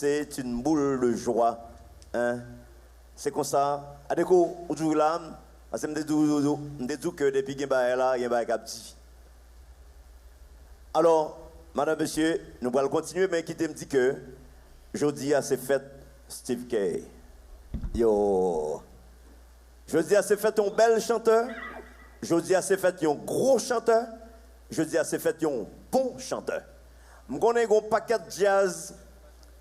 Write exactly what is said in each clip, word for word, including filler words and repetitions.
C'est une boule de joie, hein. Se konsa, Adeko, ou toujou la, paske m te di w, m te di w ke depi gen bagay la, gen bagay k ap di. Alò, madanm, mesye, nou pral kontinye, men kite m di ke jodi a se fèt Steve Kerr. Yo. Jodi a se fèt yon bèl chantè. Jodi a se fèt yon gwo chantè. Jodi a se fèt yon bon chantè. M konnen gon pakèt djaz.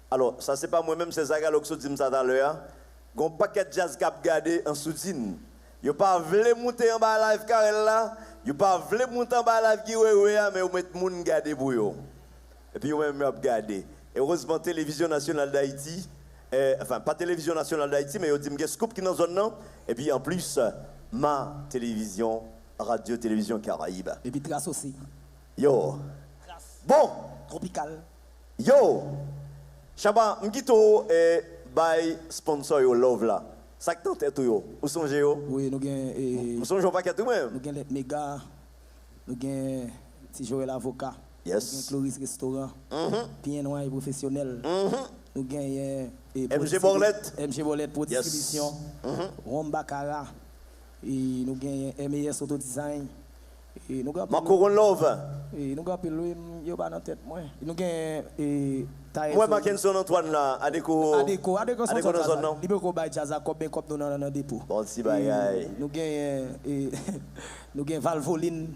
Alò, sa se pa mwen menm, se Zagalo ki sot di m sa talè a. Gon pakèt djaz k ap gade an soudin. Yo pa vle moute anba live Carel la. Yo pa vle moute anba live Guy Wewe a, men yo met moun gade pou yo. Epi yo menm yo ap gade. Erezman, Televizyon Nasyonal d Ayiti, eh, anfen, pa Televizyon Nasyonal d Ayiti, men yo di m gen scoop ki nan zòn nan. Epi anplis, Ma Télévision, Radio Télévision Caraïbe. Epi Tras osi. Yo. Tras. Bon. Tropikal. Yo. Chaba, m kite w, eh, bay sponsor yo love la. Sa k nan tèt ou yo? Ou sonje yo? Wi, nou gen, eh, m sonje yon pakèt, wi, mwen. Nou gen Let Mega. Nou gen Ti Joel Avoka. Yes. Nou gen Cloris Restaurant. Mhm. Pyen Nway Pwofesyonèl. Mhm. Nou genyen, eh, M G Pwodistri-, Bòlèt. M G Bòlèt Pwodistribisyon. Yes. Mhm. Rom Bakara. E nou genyen M A S Auto Design. E nou gen anpil. Marco One Love. E nou gen anpil, wi, m, yo pa nan tèt mwen. Nou gen, e, Tayezo. Mwen, Mackenson Antoine la, Adeko. Adeko, Adeko, Adeko sponsor nan djaz zòn la, nan. Li poko bay djaz la kòb, men kòb nou nan, nan depo. Bon ti bagay. E nou genyen, e, nou gen Valvoline.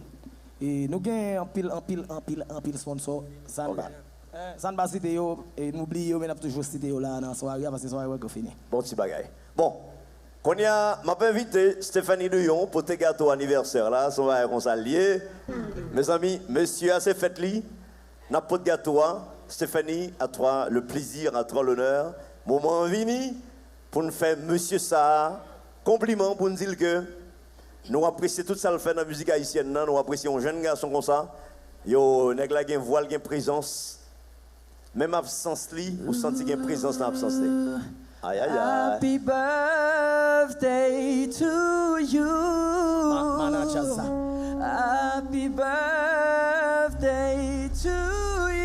E nou gen anpil, anpil, anpil, anpil sponsor. Sa n pa, eh, sa n pa site yo, e nou bliye yo, men n ap toujou site yo la nan sware a, paske sware a poko fini. Bon ti bagay. Bon, kounye a, m ap envite Stephanie Douyon pote gato anivèsè la, se yon bagay konsa l ye. Mezanmi, mesye a se fèt li, n ap pot gato a. Stephanie, à toi le plaisir, à toi l'honneur. Moman an vini pou n fè mesye sa a konpliman, pou n di l ke nou apresye tout sa l fè nan mizik ayisyèn nan, nou apresye yon jèn gason konsa. Yo, nèg la gen vwa, l gen prezans. Menm absans li, ou santi gen prezans nan absans li. Ay, ay, ay. Happy birthday to you. Ma-, mana djaz sa. Happy birthday to you.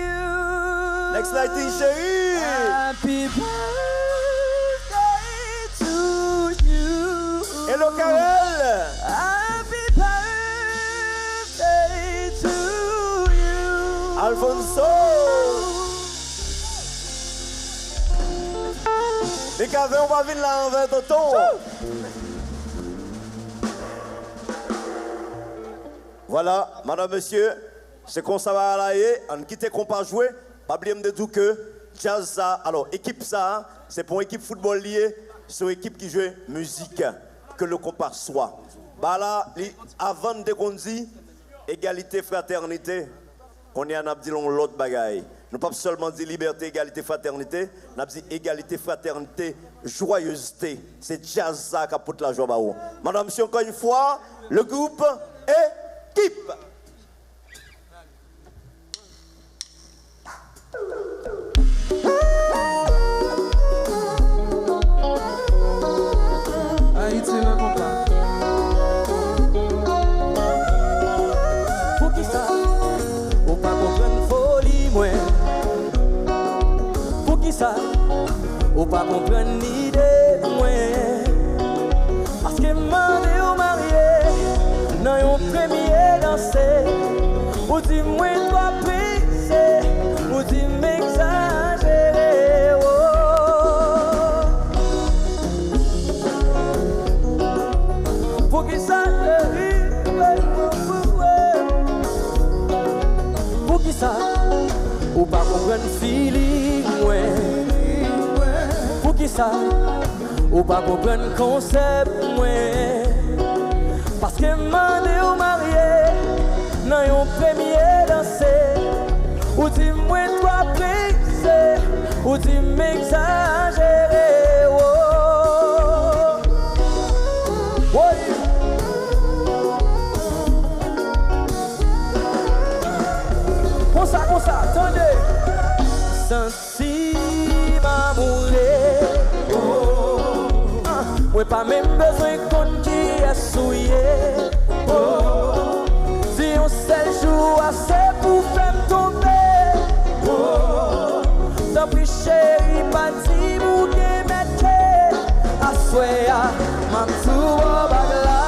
Next lighting, chéri. Happy birthday to you. Hello, Carel. Happy birthday to you. Alfonso. Mika, ven ou pa vin la anvè tonton. Vwala, madanm, mesye, se konsa bagay la ye. Ann kite konpa jwe. Pa bliye m te di w ke djaz sa, alò, ekip sa, se pa yon ekip foutbòl li ye, se yon ekip ki jwe mizik, que le compas soit. Bagay la, li, avan n te konn di, egalite, fratènite, kounye a n ap di l yon lòt bagay. Nou p ap sèlman di libète, egalite, fratènite, n ap di egalite, fratènite, jwayezte. Se djaz sa k ap pote lajwa ba ou. Madanm, mesye, encore une fois, le groupe Ekip. Ayiti nan konpa. Poukisa ou pa konprann foli mwen? Poukisa ou pa konprann lide mwen? Paske m mande w marye nan yon premye danse. Ou di mwen twò prese, ou di m egzajere, oh. Poukisa, cheri? Poukisa ou pa konprann feeling mwen? Poukisa ou pa konprann konsèp mwen? Paske m mande w marye nan yon premye danse. Ou di mwen twò prese, ou di m egzajere, oh. Woy. Konsa, konsa, tande. Santi m amoure. Oh. Ah, mwen pa menm bezwen konn kiyès ou ye. Oh. Si yon sèl jou ase pou fè m tonbe. Oh. Tanpri, cheri, Aswè a, m ap tou ba w bag la.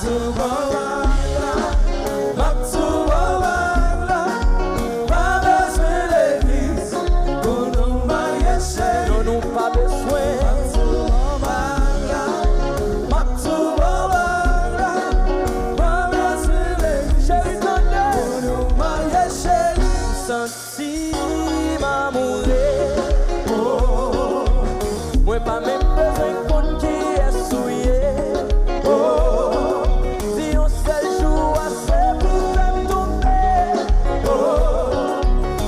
M ap tou ba w bag la. M ap tou ba w bag la. Pa bezwen legliz pou nou marye, cheri. Non, nou pa bezwen. M ap tou ba w bag la. M ap tou ba w bag la. Pa bezwen legliz, cheri, tande, pou nou marye, cheri. M santi m amoure. Oh. Mwen pa menm bezwen konn kiyès ou ye. Oh. Si yon sèl jou ase pou fè m tonbe. Oh.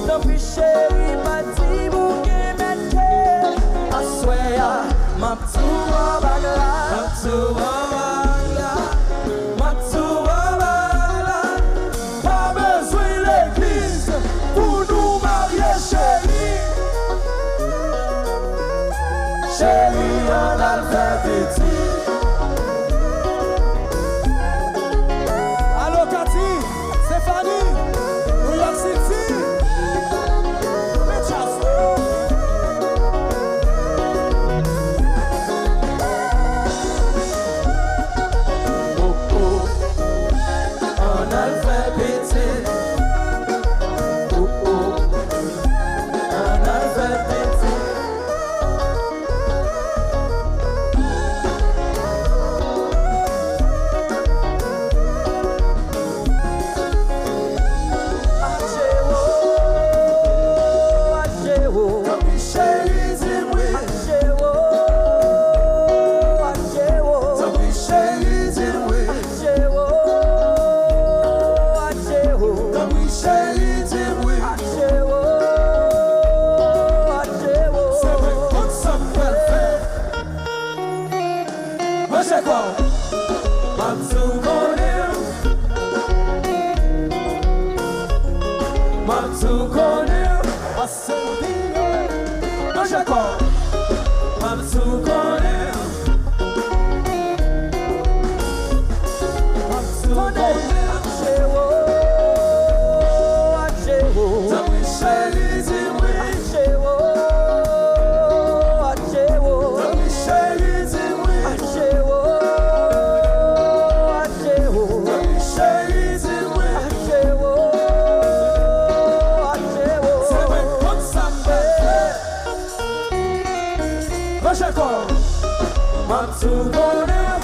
Tanpri cheri, pa di m ou gen mèt kè. Aswè a, m ap tou ba w bag la. M ap tou ba w bag la. M ap tou ba w bag la. Pa bezwen legliz pou nou marye, cheri. Cheri, ann al fè pitit. Alo, Katy, Stéphanie, New York City, Texas. Oh, oh. Ann al fè pitit. Oh, oh. Ann al fè pitit. Atche wo, atche wo. Tanpri cheri, di m wi. Atche wo, atche wo. Tanpri cheri, di m wi. Atche wo, atche wo. Tanpri cheri, di m wi. Atche wo, atche wo. Se mwen konn sa m pral fè. Manje kò. M ap tou konnen. M ap tou konnen. Pase w bliye. Manje kò. M ap tou konnen. M ap tou konnen. Atche wo, atche wo. Tanpri cheri, di m wi. Atche wo, atche wo. Tanpri cheri, di m wi. Atche wo, atche wo. Tanpri cheri, di m wi. Atche wo, atche wo. Se mwen konn sa m pral fè. Manje kò. M ap tou konnen.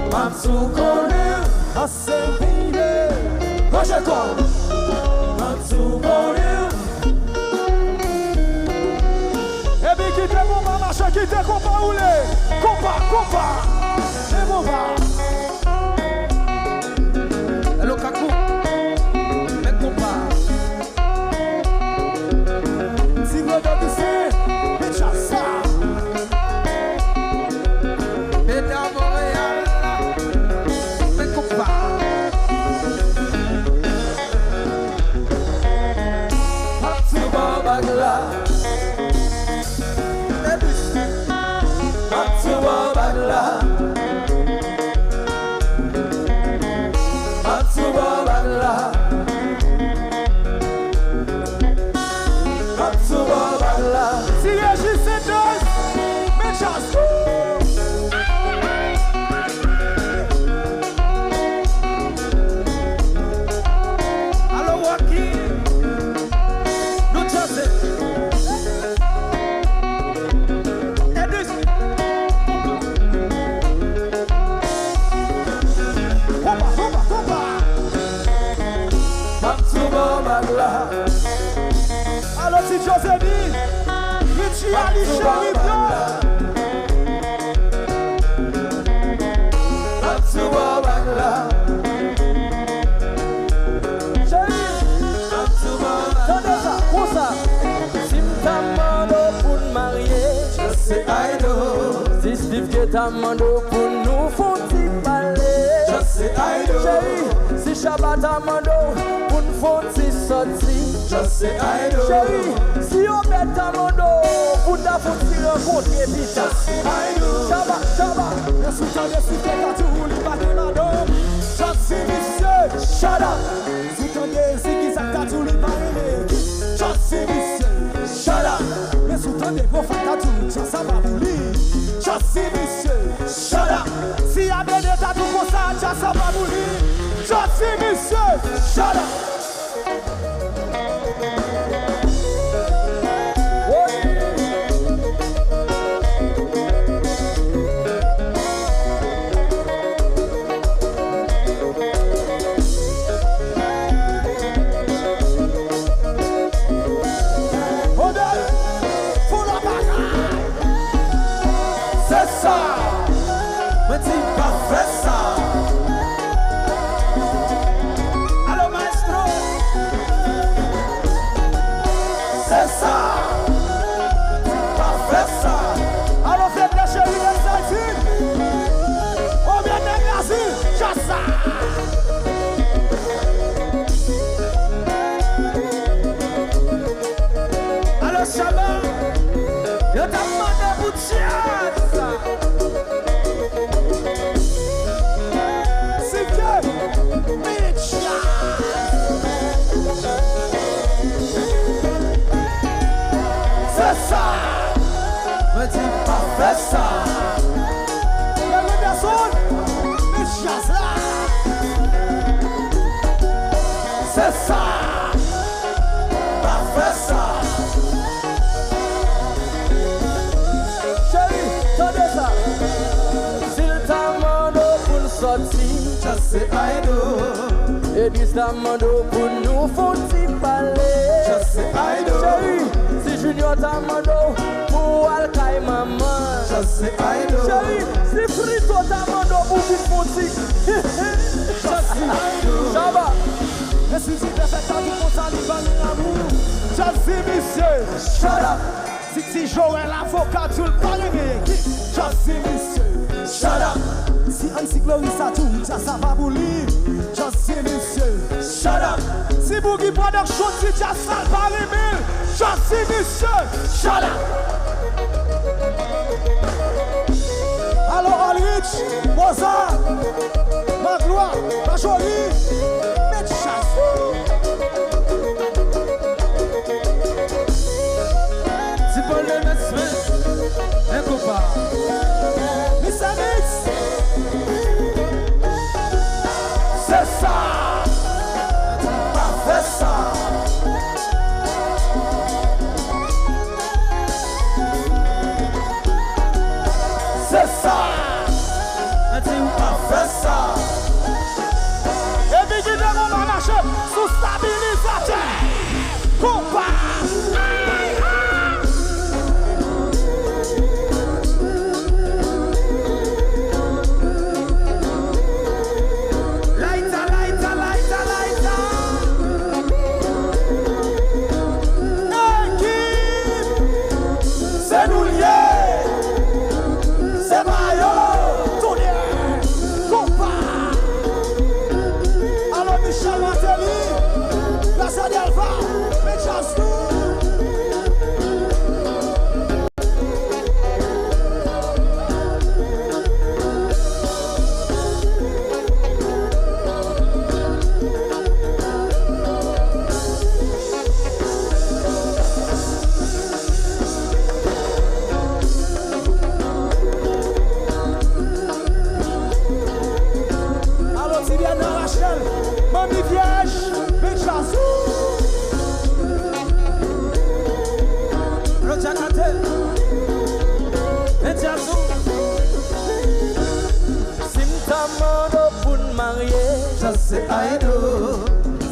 M ap tou konnen. Ase bliye. Manje kò. M ap tou konnen. Epi kite konpa mache, kite konpa woule. Konpa, konpa. E konpa. Hello, Kakou. Mèt konpa. Ti Gwo Dogisi, Kinshasa. Medam Montréal, men konpa. M ap tou ba w bag la. Epi, m ap tou ba w bag la. M ap tou ba w bag la. M ap tou ba w bag la. Ti Régis Santos, men djaz. Alo, Rocky, nou djaze. Edis. Konpa, konpa, konpa. M ap tou ba w bag la. Alo, ti Josemi, Richie, Ali, Cheri, Blan. M ap tou ba w bag la. Cheri, tande sa, konsa. Si m ta mande w pou n marye, just say I do. Si Steve K ta mande w pou nou fè yon ti pale, just say I do. Cheri, si Shabba ta mande w pou n fè yon ti sòti, just say I do. Cheri, si Obed ta mande w pou n ta fè yon ti rankontre pita, just say I do. Shabba, Shabba. Men si w tande Steve K ta di w li pa gen madanm, just di misye, shut up. Si w tande Ziggy Zack ta di w li pa renmen ekip, just di misye, shut up. Men si w Tande, pwofèt la di w, djaz sa pa pou li. Just di misye, shut up. Si a bene ta di w konsa, djaz sa pa pou li. Just di misye, shut up. Modèl, fò la bagay. Se sa. Mwen di pa fè sa. Alo, maestro. Se sa. Pa fè sa. Alo, Fedna cheri, exciting. Oubyen nèg Lazil, just sa. Alo, Shabba, yo t ap mande pou djaz. Sivye, men djaz. Se sa. Mwen di pa fè sa. Lève pèsonn, men djaz la. Se sa. Pa fè sa. Cheri, tande sa. Si l ta mande w pou n sòti, just say I do. Edris ta mande w pou nou fon ti pale. Just say I do. Cheri, si Junior ta mande w pou w al kay manman. Just say I do. Cheri, si Frito ta mande w pou vin fon ti. Just say I do. Shabba. E si ti pèfèk ta di konsa li ban nou lanmou. Just di misye, shut up. Si ti Joel avoka di w l pa renmen ekip, just di misye, shut up. Si Ansi Glorisa di w djaz sa pa pou li, just di misye, shut up. Si Boogie Production di djaz sa l pa renmen l, just di misye, shut up. Alo Alrich, Mozart, Magloire, Majoli, met djaz. Ti Paul Demesmin, en konpa. Mister Mix. Se sa. Pa fè sa. Se sa. Mwen di w pa fè sa. Epi kite konpa mache sou stabilizatè. Konpa. Layta, layta, layta, layta. Ekip. Se nou l ye. Se pa yo. Tounen. Konpa. Alo Michel Martelly. Plaza Delva. Men djaz tou. Alo, Tidiana Rachel, manmi vyèj, men djaz ou. Roger Cartel, men djaz ou. Si m ta mande w pou n marye, just say I do.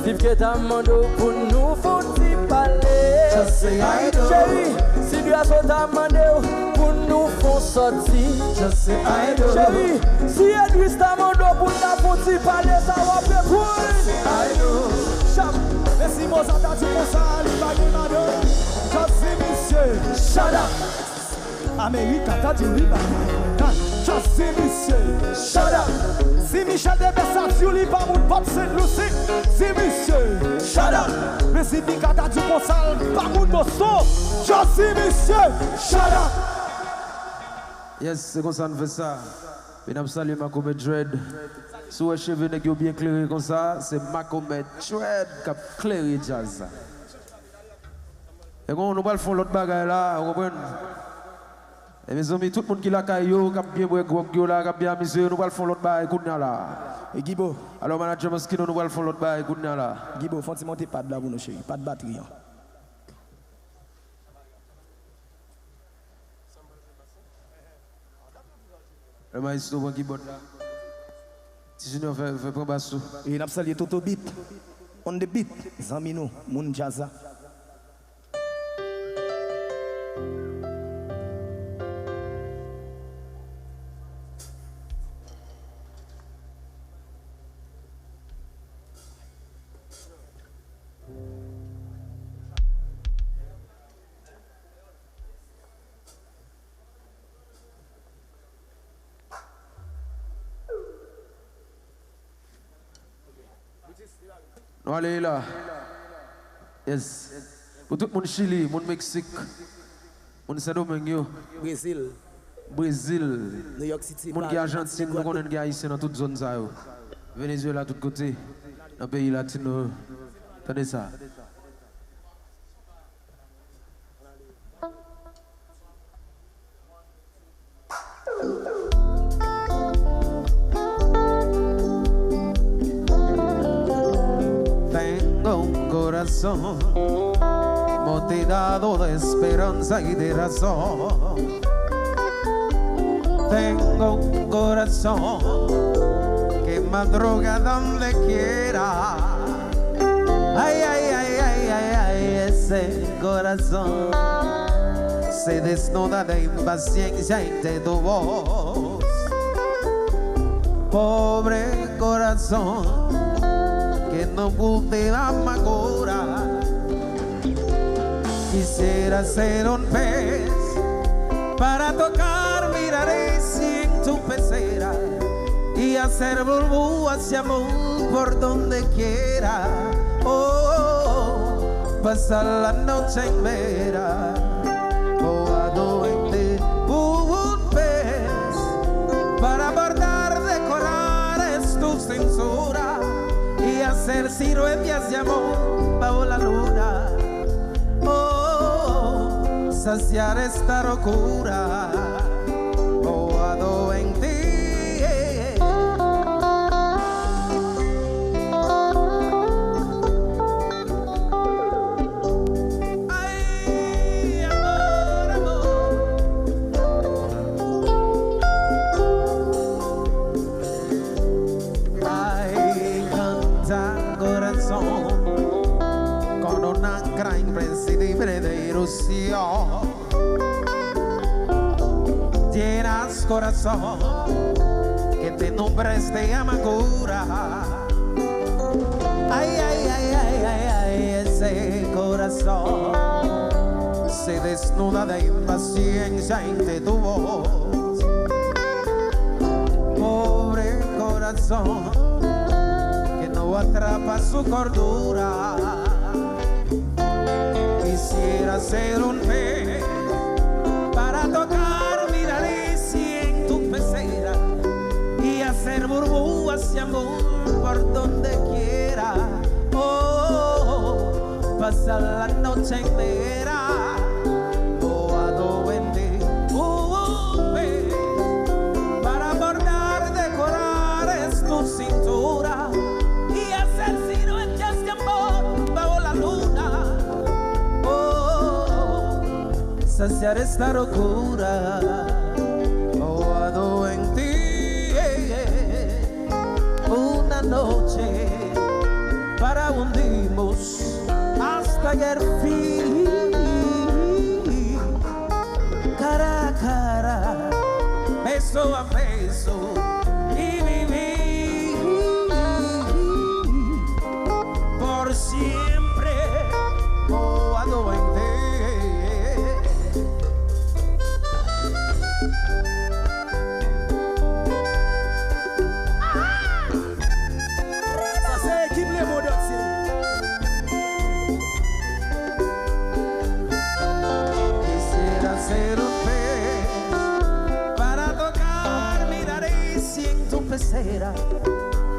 Steve K ta mande w pou nou fon ti pale. Just say I do. Cheri, si Grasso ta mande w pou nou fon sòti. Just say I do. Cheri, si Edris ta mande w pou n ta fon ti pale, sa w ap reponn. Just say I do. Chap. Men si Mozart ta di konsa, li pa gen madanm. Just di misye, shut up. America ta di li pa gen madanm. Just di misye, shut up. Si Michel Debès ta di w li pa moun Pòt Sent Lisi, di misye, shut up. Men si Mika ta di w konsa l pa moun Boston, just di misye, shut up. Yes, se konsa n fè sa. Men n ap salye Makomè Dread. Si w wè cheve nèg yo byen klere konsa, se Makomè Dread k ap klere djaz la. E kon nou pral fè yon lòt bagay la, ou konprann? E mezanmi, tout moun ki lakay yo, k ap byen bwè gwòg yo la, k ap byen amize yo, nou pral fè yon lòt bagay kounye a la. E Gibo. Alò, manager Maskino, nou pral fè yon lòt bagay kounye a la. Gibo, fè yon ti monte pad la pou nou, cheri. Pad batri an. Le maestro pran kibòd la. Ti Junior fè, fè pran bas ou. E n ap salye Toto Beat. On the beat, zanmi nou, moun djaz la. Nou ale la. Yes. Pou tout moun Chili, moun Meksik, moun Sendomeng yo. Brezil. Brezil. New York City, moun ki Paris, Ajantin, nou konnen gen Ayisyen nan tout zòn sa yo. Venezuela, tout kote. Nan peyi latino yo. Tande sa. Tengo un corazón motivado de esperanza y de razón. Tengo un corazón que madruga donde quiera. Ay, ay, ay, ay, ay, ay, ese corazón se desnuda de impaciencia ante tu voz. Pobre corazón que no cultiva amargura. Quisiera ser un pez para tocar mi nariz en tu pecera y hacer burbujas de amor por donde quiera. Oh, pasar la noche en vela, mojado en ti, un pez para bordar de corales tu cintura y hacer siluetas de amor bajo la luna. Oh, saciar esta locura, mojado en ti. Ay, amor, amor. Ay, canta corazón con una gran imprescindible de ilusión. Llenas corazón que te nubres de amargura. Ay, ay, ay, ay, ay, ay, ese corazón se desnuda de impaciencia ante tu voz. Pobre corazón que no atrapa su cordura. Quisiera ser un pez para tocar mi nariz en tu pecera y hacer burbujas de amor por donde quiera. Oh, pasar la noche entera mojado en ti, un pez para bordar de corales tu cintura y hacer siluetas de amor bajo la luna. Oh, saciar esta locura, mojado en ti. Una noche para hundirnos hasta el fin, cara a cara, beso a beso, y vivir por siempre mojado en ti. Sa se ekip Lemond Antye. Quisiera ser un pez para tocar mi nariz en tu pecera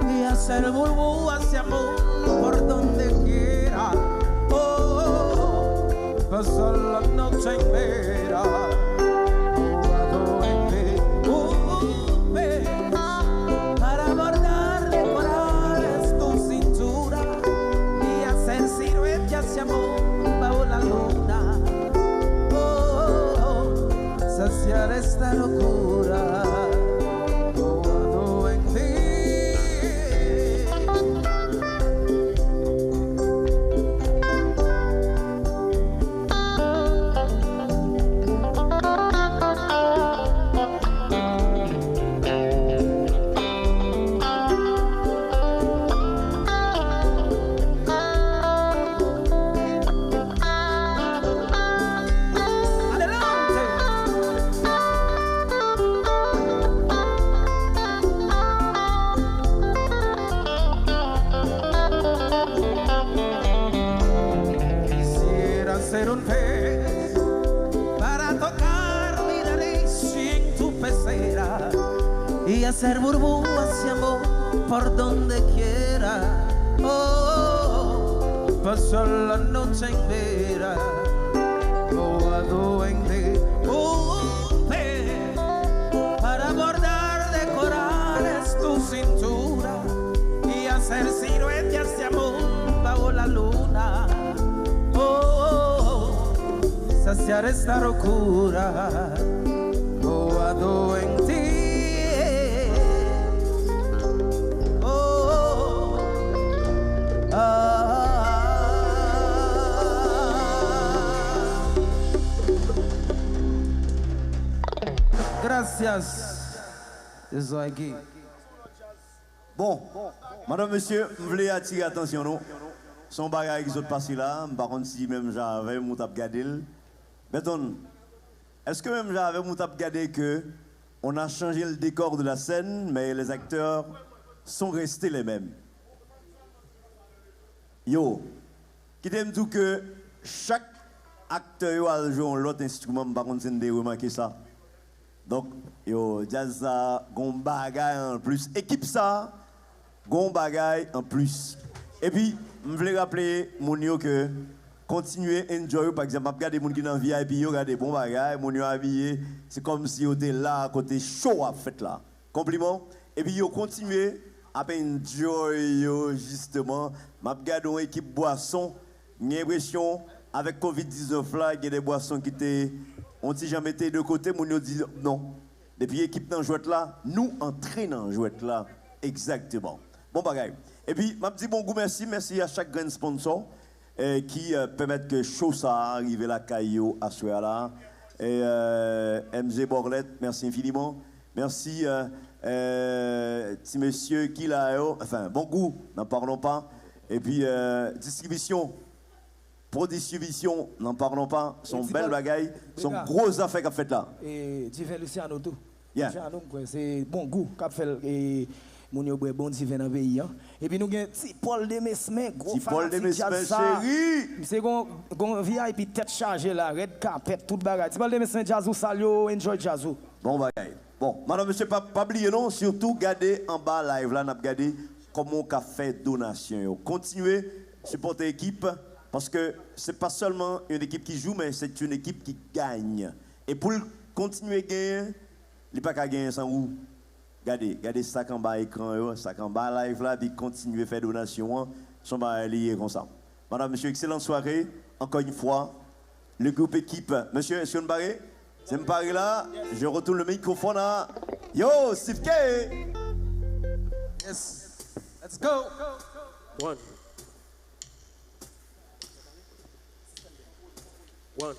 y hacer burbujas de amor por donde quiera. Oh, Pasar la noche entera mojado en ti, un pez para bordar, decorar es tu cintura y hacer siluetas de amor bajo la luna. Oh, oh, oh, saciar esta locura mojado en ti. Adelante. Quisiera ser un pez para tocar mi nariz en tu pecera y hacer burbujas de amor por donde quiera. Oh, pasar la noche entera mojado en ti, un pez para bordar, decorar es tu cintura y hacer siluetas de amor bajo la luna. Oh, oh, oh, saciar esta locura mojado en ti. Oh, ah. Gracias. Bon, madanm, mesye, m vle atire atansyon nou. Se yon bagay ki sot pase la, m pa konn si menm jan avè m ou t ap gade l. Berton, èske menm jan avè m ou t ap gade ke on a changé le décor de la scène, mais les acteurs sont restés les mêmes? Yo, kite m di w ke chak aktè yo al jwe yon lòt enstriman, m pa konn si n te remake sa. Donk, yo, djaz sa a gon bagay anplis. Ekip sa a gon bagay anplis. Epi, m vle raple moun yo ke kontinye enjoy yo. Pa egzanp, m ap gade moun ki nan V I P yo, gade bon bagay, moun yo abiye, se kòmsi yo te la kote show a ap fèt la. Konpliman. Epi yo kontinye ap enjoy yo, jisteman. M ap gade yon ekip bwason. M gen enpresyon, avèk kovid diznèf la, gen de bwason ki te yon ti jan mete de kote, moun yo di non. Depi ekip nan jwèt la, nou antre nan jwèt la. Egzakteman. Bon bagay. Epi, m ap di Bongou mèsi, mèsi a chak grenn sponsò, eh, ki, eh, pèmèt ke show sa a rive lakay yo aswè a la. E, eh, M Z Borlette, mèsi enfiniman. Mèsi, eh, eh, ti mesye ki la yo. Enfin, Bongou, n'en parlons pas. Epi, eh, distribisyon, Pro Distribution, n'en parlons pas. Se yon bèl bagay, se yon gwo zafè k ap fèt la. E Divin Luciano tou. Yeah. Luciano, m kwè se Bongou k ap fè l, e moun yo bwè bon diven nan peyi a. Epi nou gen Ti Paul Demesmin, gwo fanatik djaz sa. Ti Paul Demesmin, cheri. Misye gon, gon V I P tèt chaje la, rèd kapèt, tout bagay. Ti Paul Demesmin, djaz ou sal yo, enjoy djaz ou. Bon bagay. Bon, madanm, mesye, pa, pa bliye non, sitou gade anba live la, n ap gade kòman w ka fè donasyon yo. Kontinye sipòte ekip, paske se pa sèlman yon ekip ki jwe, men se yon ekip ki gagne. E pou l kontinye genyen, li pa ka genyen san ou. Gade, gade sa k anba ekran yo, sa k anba live la, epi kontinye fè donasyon an, se yon bagay li ye konsa. Madame, monsieur, excellente soirée, encore une fois. Le groupe Équipe. Monsieur, èske nou pare? Si m pare la, je retourne le microphone à yo, Steve K. Yes. Let's go. One. One.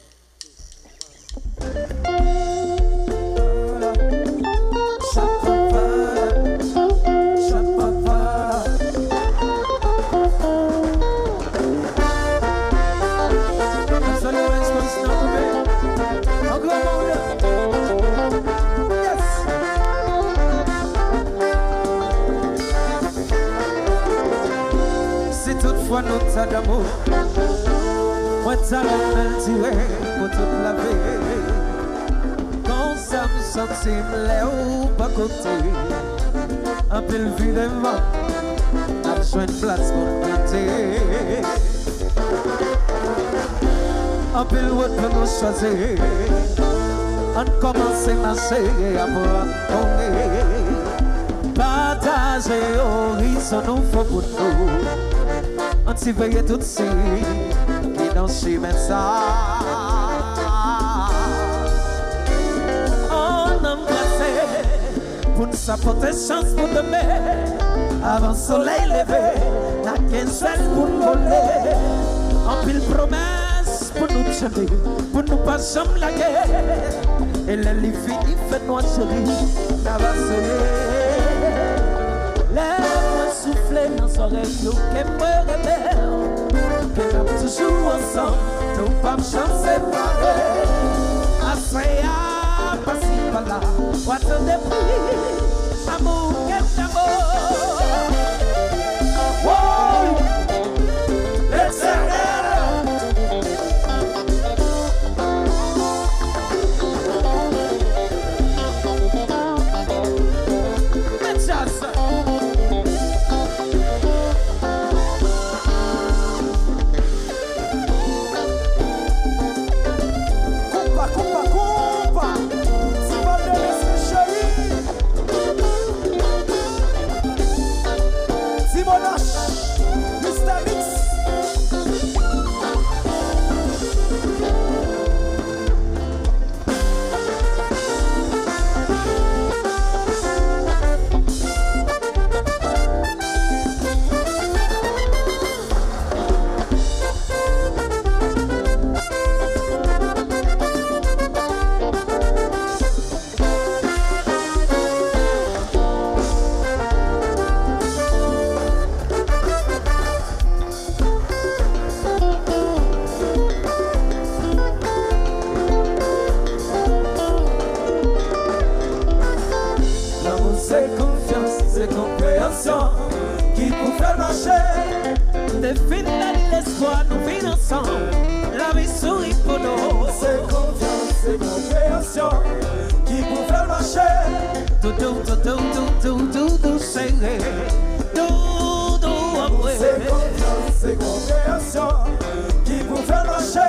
Si tout fwa nou ta damou, mwen ta renmen l dire pou tout lavi. Konsa m santi m lè ou pa kote. Anpil vi devan, ap jwenn plas pou n rete. Anpil wout pou nou chwazi. Ann kòmanse mache apre. Pataje orizon nouvo pou nou. Ann siveye tout siy ki nan chimen sa. Ann anbrase pou n sa pote chans pou demen. Avan solèy leve, n a gen zèl pou n vole. Anpil pwomès pou nou tchenbe, pou nou pa janm lage. E lè li vini fè nwa cheri, n a vase. Lè mwen soufle nan zòrèy yo, ke mwen rele w, ke n ap toujou ansanm, nou p ap janm separe. Aswè a, pase pa la, w a tande pri. Amour, quel amour. Woy! Letènèl! Mèt jazz. Konpa, konpa, konpa. Ti bal de lespri cheri. Ti Monach, Mister Mix. Lanmou se konfyans, se konpreyansyon ki pou fè l mache. Te fin bèl lespwa nou vin ansanm, lavi souri pou nou. Se konfyans, se konpreyansyon ki pou fè l mache. Doudou, doudou, doudou, doudou sere, doudou anmwe. Se konfyans, se konpreyansyon ki pou fè l mache.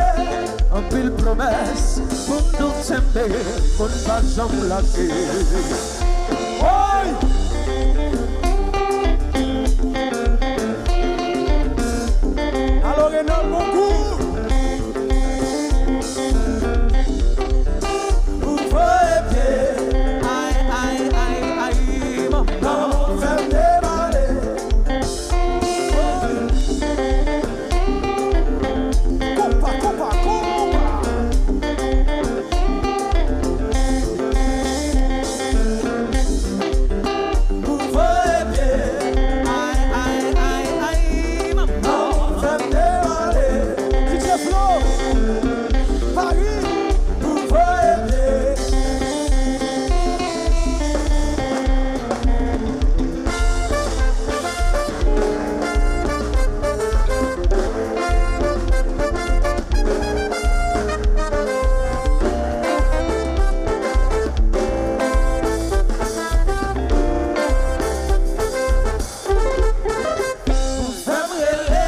Anpil pwomès pou nou tchenbe, pou n pa janm lage. Woy! Alo, Renald, bon kou! Ou voye pye. Ay, ay, ay, ay, manman. Non, fè m debale. Konpa, konpa, konpa. Pou voye pye. Ay, ay, ay, ay, manman. Non, fè m debale. D J Flo, Paris. Pou voye pye. Pou fè m rele. Ay, ay,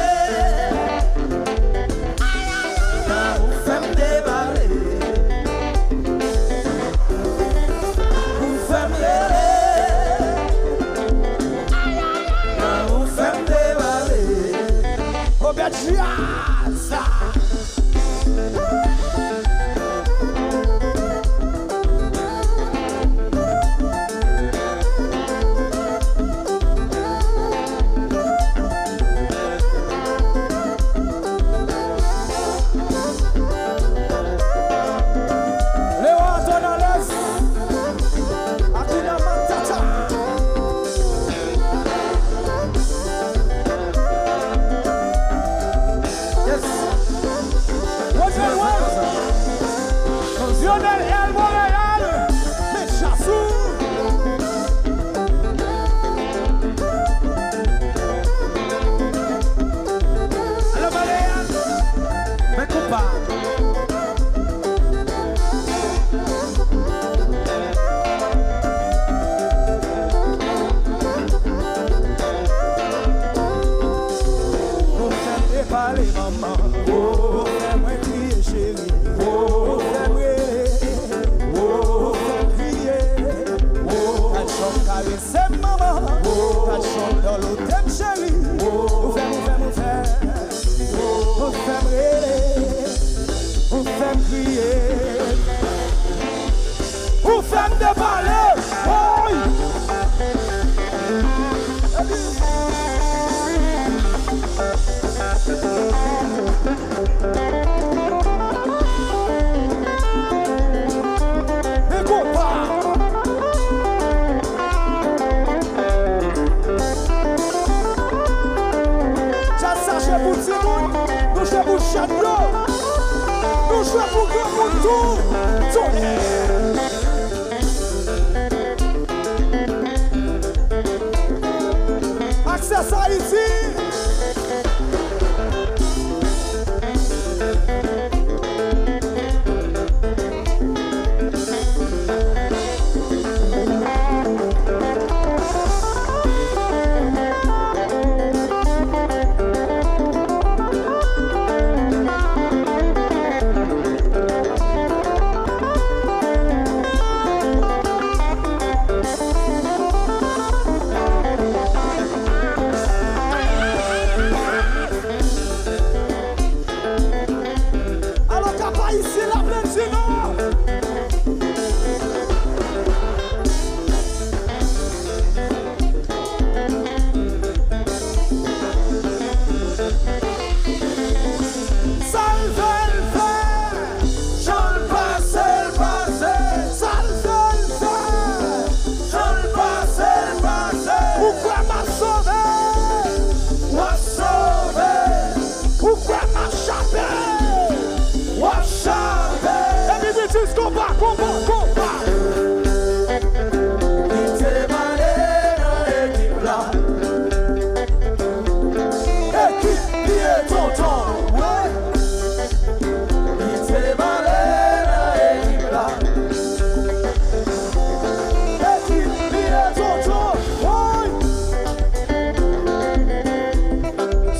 ay, ay. Ou fè m debale. Ou fè m rele. Ay, ay, ay, ay. Ou fè m debale. Obed Jazz. Lewa Tonales, Hakuna Matata. Yes. Rodrigue Wang. Lionel El Montréal. Men Chasou. Alò, Montréal. Men konpa. Ou fè m debale, manman. Ou fè mwen kriye, cheri. Kriye. Ou fè m depale. Woy! E konpa. Djaz sa jwe pou timoun, nou jwe pou jèn yo, nou jwe pou granmoun tou. Tonè! Access Haïti. Alò, Kap Ayisyen, Laplèn di Nò. Sa l vle l fè, jan l pase l pase. Sa l vle l fè, jan l pase l pase. Ou kwè m ap sove, w ap sove. Ou kwè m ap chape, w ap chape. Epi di jis konpa, konpa, konpa. Kite m ale nan ekip la. Ekip pye tonton, wi. Kite m ale nan ekip la. Ekip pye tonton, wi.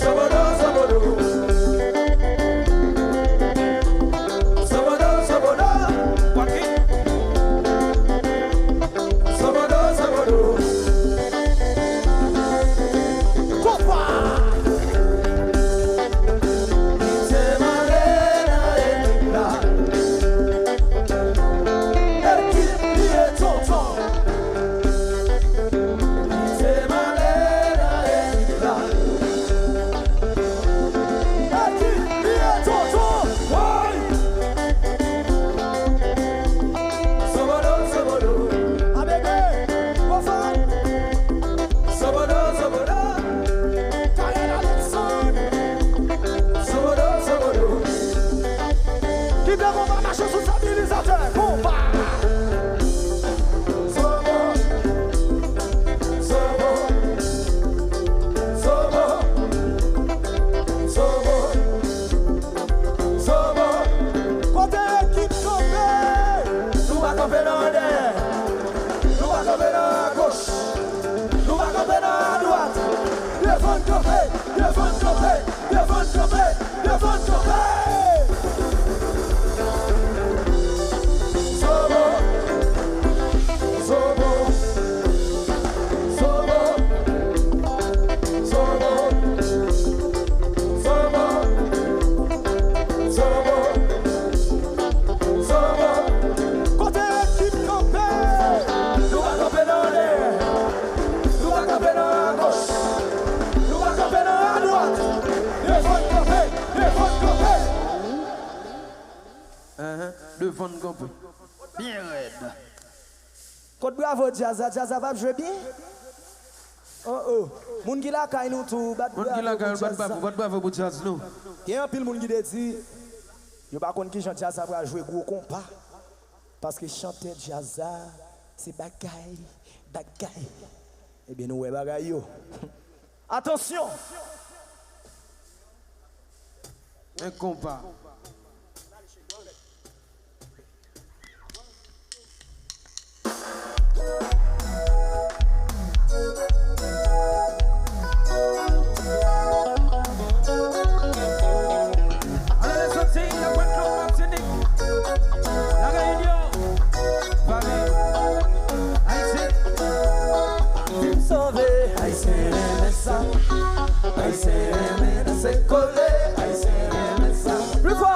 Sobodo, sobodo. Sobodo, sobodo. Sobodo, sobodo. Konpa! Kite m ale nan ekip la. Ekip pye tonton. Kite m ale nan ekip la. Ekip pye tonton. Woy! Sobodo, sobodo. Abebe, Wofan. Sobodo, sobodo. Kayèl Alexandre. Sobodo, sobodo. Kite konpa mache sou stabilizatè. Konpa. Sobo. Sobo. Sobo. Sobo. Sobo. Kote ekip kanpe? Nou pa kanpe nan dèyè. Nou pa kanpe nan agoch. Nou pa kanpe nan adwat. Devan n kanpe. Devan n kanpe. Devan n kanpe. Devan n kanpe. Sobo. Sobo. Sobo. Sobo. Sobo. Sobo. Sobo. Kote ekip kanpe? Nou pa kanpe nan dèyè. Nou pa kanpe nan agoch. Nou pa kanpe nan adwat. Devan n kanpe. Devan n kanpe. Enhen, devan n kanpe. Byen rèd. Kot bravo djaz la? Djaz la p ap jwe byen? Oh, oh. Moun ki lakay nou tou, bat bravo pou djaz la. Moun ki lakay nou, bat bravo, bat bravo pou djaz nou. Gen anpil moun ki te di, yo pa konn kijan djaz la pral jwe gwo konpa. Paske chantè djaz la, se bagay, bagay. Ebyen, nou wè bagay yo. Atansyon! En konpa. Ann ale soti nan Gwadloup, Matinik, Lareyinyon, Pami, Ayiti. Vin sove, Ayisyen renmen sa. Ayisyen renmen danse kole, Ayisyen renmen sa. Pli fò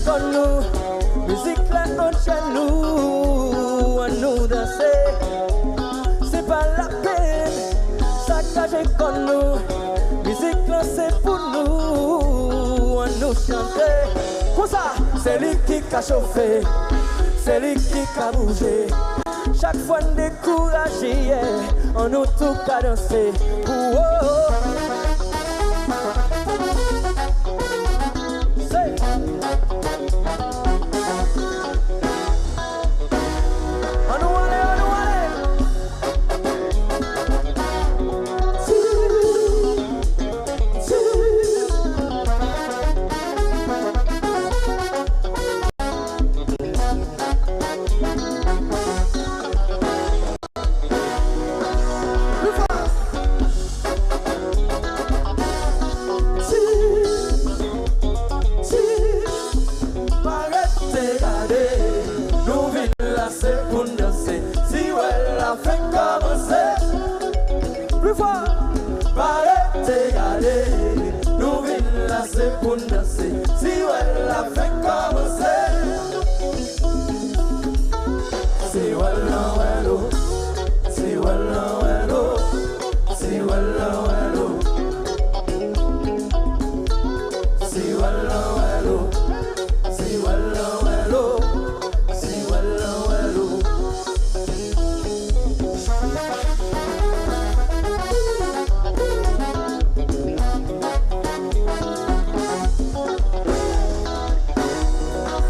Kò nou, mizik la ant nou, ann nou danse. Se pa lapenn, sakaje kò nou. Mizik lan se pou nou, ann nou chante. Konsa, se li ki ka chofe, se li ki ka bouje. Chak fwa n dekouraje, ann nou tou ka danse. Ou, oh, oh. Se. Ann nou ale, ann nou ale. Pa rete gade, nou vin la se pou n danse. Siwèl la fenk kòmanse. Pli fò. Pa rete gade, nou vin la se pou n danse. Siwèl la fenk kòmanse. Siwèl lan wè lo, siwèl lan wè lo, siwèl lan wè lo. Siwèl lan wè lo, siwèl lan wè lo, siwèl lan wè lo.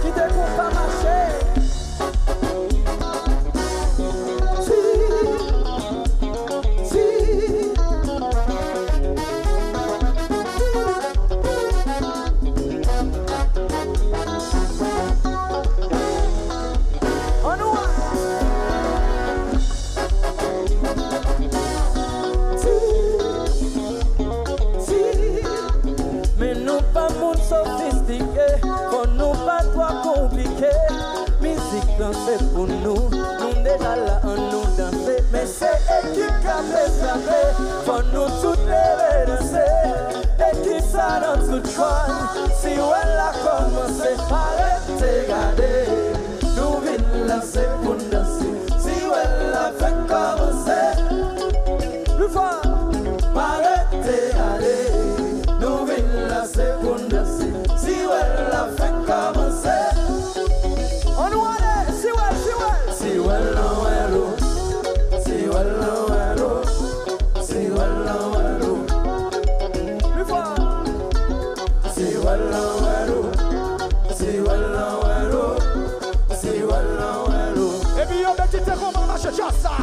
Kite konpa mache. Men nou pa moun sofistike, fò nou pa twò konplike. Mizik lan se pou nou, nou deja la, ann nou danse. Men se ekip k ap echape, fò nou tout leve danse. Ekip sa nan tout kòn, siwèl la kòmanse. Pa rete gade, nou vin la se pou n danse. Siwèl la fenk kòmanse. Pli fò. Pa rete gade, nou vin la se pou n danse. Siwèl la fenk kòmanse. Ann nou ale, siwèl, siwèl. Siwèl lan wè lo, siwèl lan wè lo, siwèl lan wè lo. Pli fò. Siwèl lan wè lo, siwèl lan wè lo, siwèl lan wè lo. Epi yo mete te konpa mache djaz sa.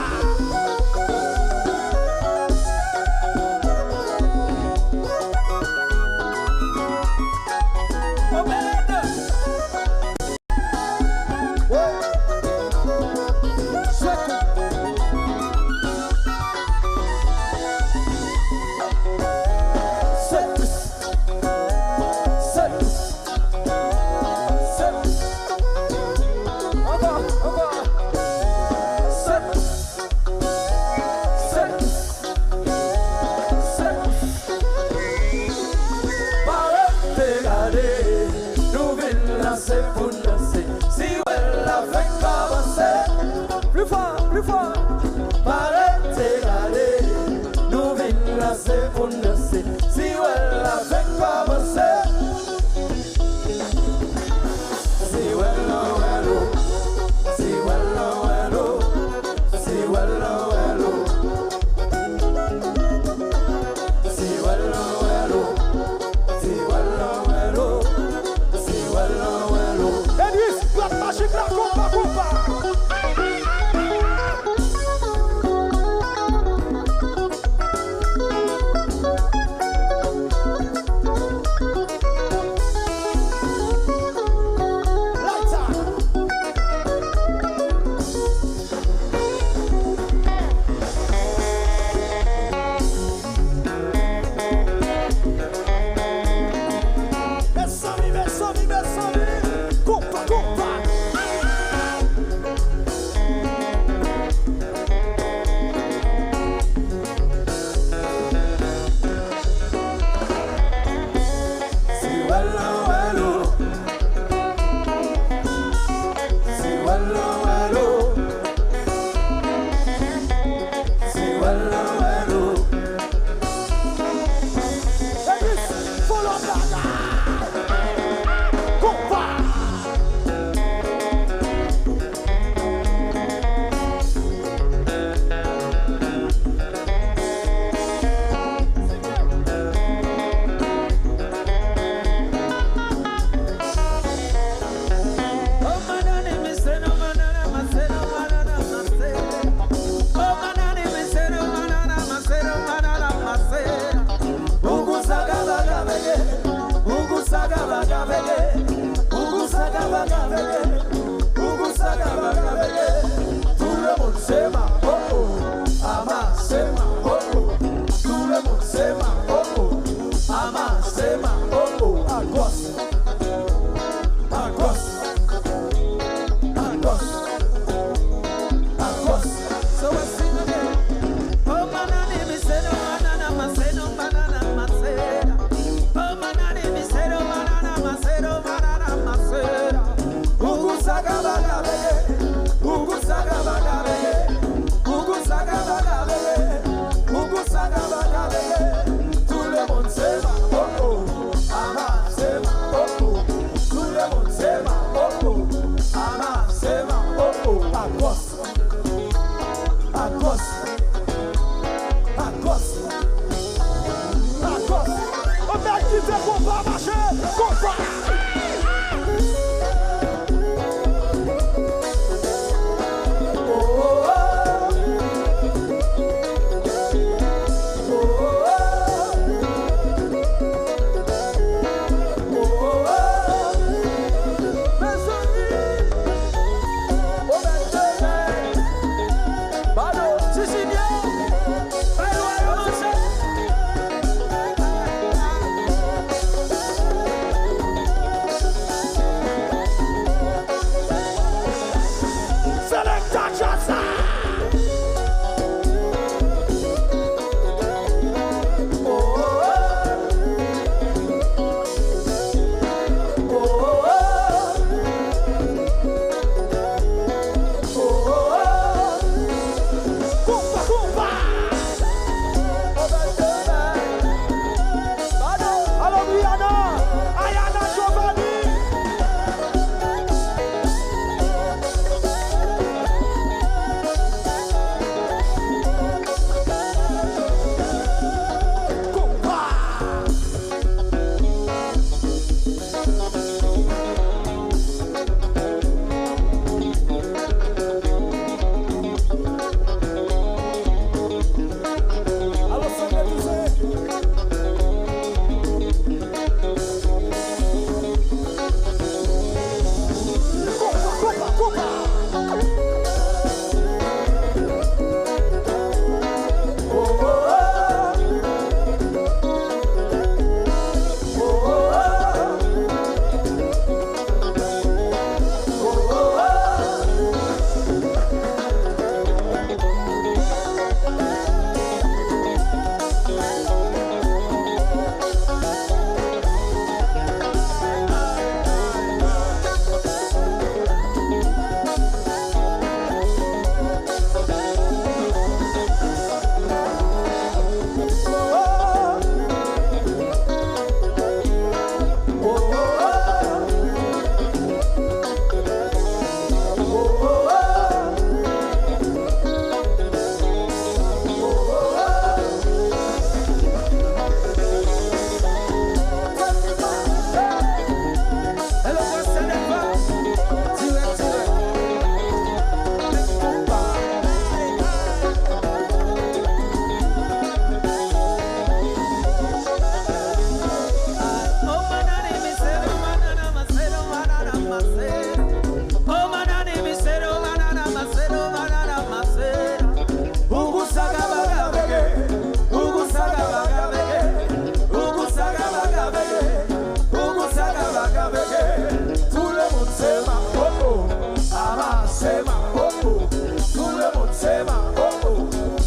Tout le monde se ma, oh, oh.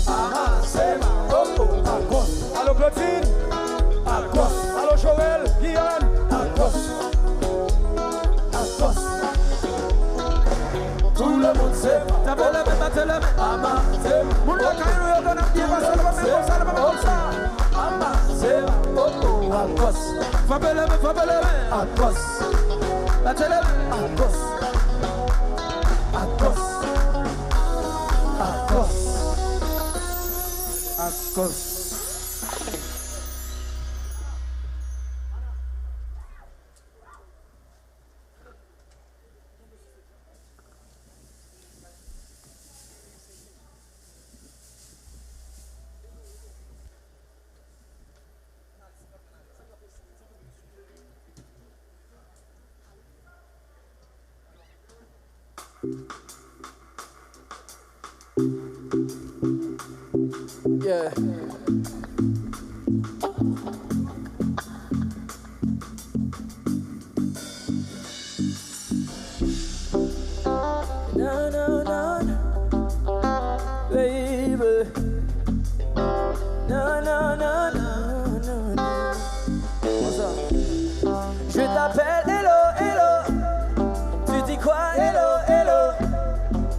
Ama se ma, oh, oh. Akòs. Alo Claudine. Akòs. Alo Joël, Guillaume. Akòs. Akòs. Tout le monde se ma. Tape lè men, bate lè men. Ama se ma. Moun lakay nou yo konn ap byen pase, lè men konsa, lè men konsa. Ama se ma, oh, oh. Akòs. Frape lè men, frape lè men. Akòs. Bate lè men. Akòs. Akòs. Akòs. Akòs. Yeah. Non, non, non, baby. Non, non, non, non, non, non. What's up? Je t'appelle, hello, hello. Tu dis quoi, hello, hello?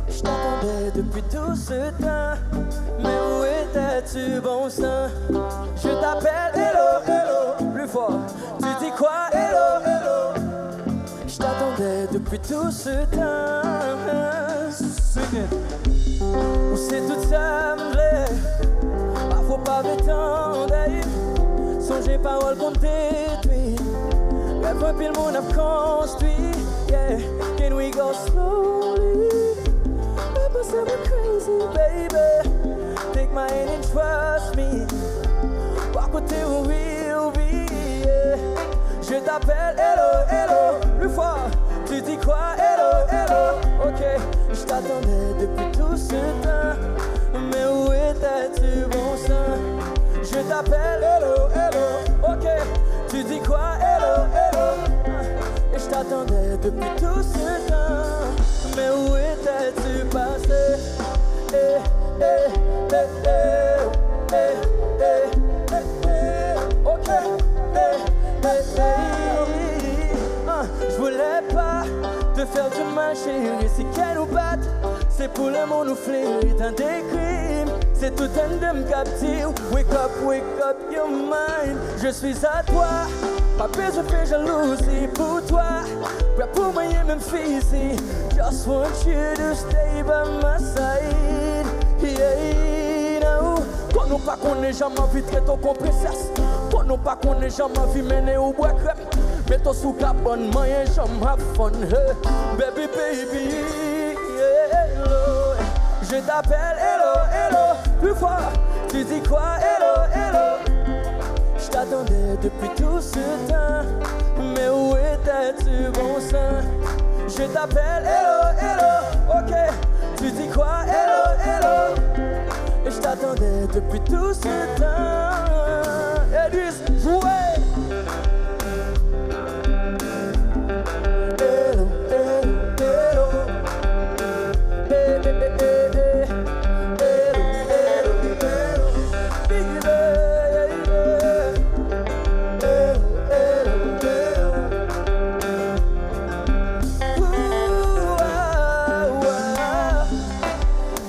Je t'attendais depuis tout ce temps. Mais où étais-tu, bon sang? Je t'appelle, hello, hello. Plus fort. Tu dis quoi, hello, hello? Je t'attendais depuis tout ce temps. Sing it. Ou se tout sa m vle. Pafwa w pa vle tande. Sonje pawòl konn detwi. Rèv anpil moun ap konstwi. Yeah, can we go slowly? Papa sè mwen crazy, baby. Take my hand and trust me. Bò kote ou, wi, ou, wi, yeah. Je t'appelle, hello, hello, plus fort. Tu dis quoi, hello, hello? Ok, je t'attendais depuis tout ce temps. Mais où étais-tu, bon sang? Je t'appelle, hello, hello. Ok, tu dis quoi, hello, hello? Et je t'attendais depuis tout ce temps. Mais où étais-tu passé? Eh, eh, eh, eh, eh, eh, eh, eh, ok. Eh, eh, eh. Ah, je voulais pas te faire du mal, chérie. Si kè nou bat, se pou lanmou nou fleri, tande kri m. Se tout anndan m k ap di w, wake up, wake up your mind. Je suis à toi. Pa bezwen fè jalouzi pou twa. Prè pou manyen menm fizi. Just want you to stay by my side. Yeah, now. Konn ou pa konnen jan m anvi trete w kon prensès. Konn ou pa konnen jan m anvi mennen ou bwè krèm. Mete w sou kabann manyen jan m ap fon. Hey, baby, baby. Hello, je t'appelle, hello, hello, plus fort. Tu dis quoi, hello, hello? Je t'attendais depuis tout ce temps, mais où étais-tu, bon sang? Je t'appelle, hello, hello, ok. Tu dis quoi, hello, hello? Et je t'attendais depuis tout ce temps. Edwis, jouez. Hello, hello, hello. Hey, hey, hey, hey, hey. Hello, hello, hello. Baby, yeah, yeah. Hello, hello, hello. Ooh, ah, ah.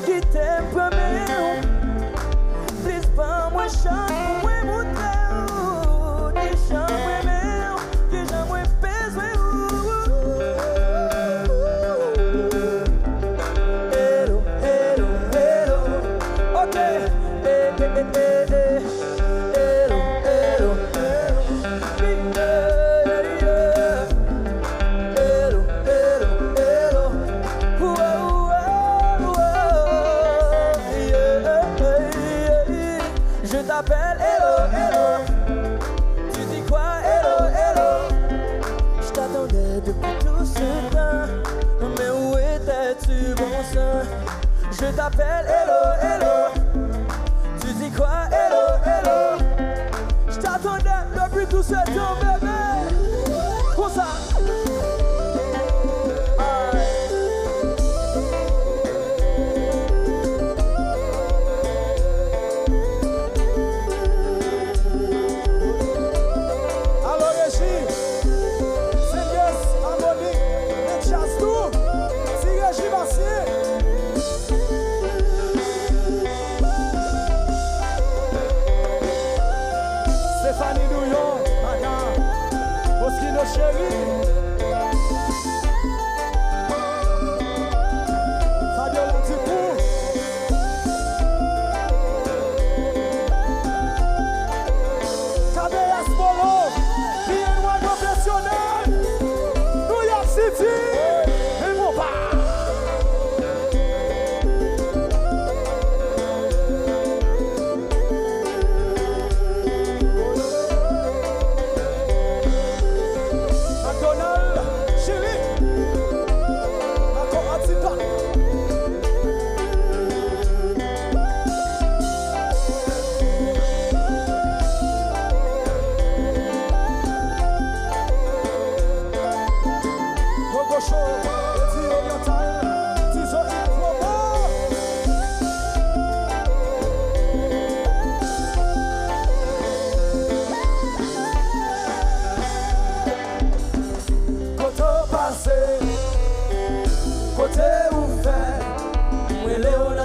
Kite m pran men w. Plis ban mwen chans pou mwen montre w kijan m renmen w, kijan mwen bezwen w. Hello, hello, hello. Ok. Eh, eh, eh, eh, eh. Hello, hello, hello. Hello, hello, hello. Wow, wow, wow. Yeah, yeah, yeah. Je t'appelle, hello, hello. Tu dis quoi, hello, hello? Je t'attendais depuis tout ce temps. Mais où étais-tu, bon sang? Je t'appelle, hello, hello. Tu dis quoi, hello, hello? Je t'attendais depuis tout ce temps, bébé. Konsa. Alright.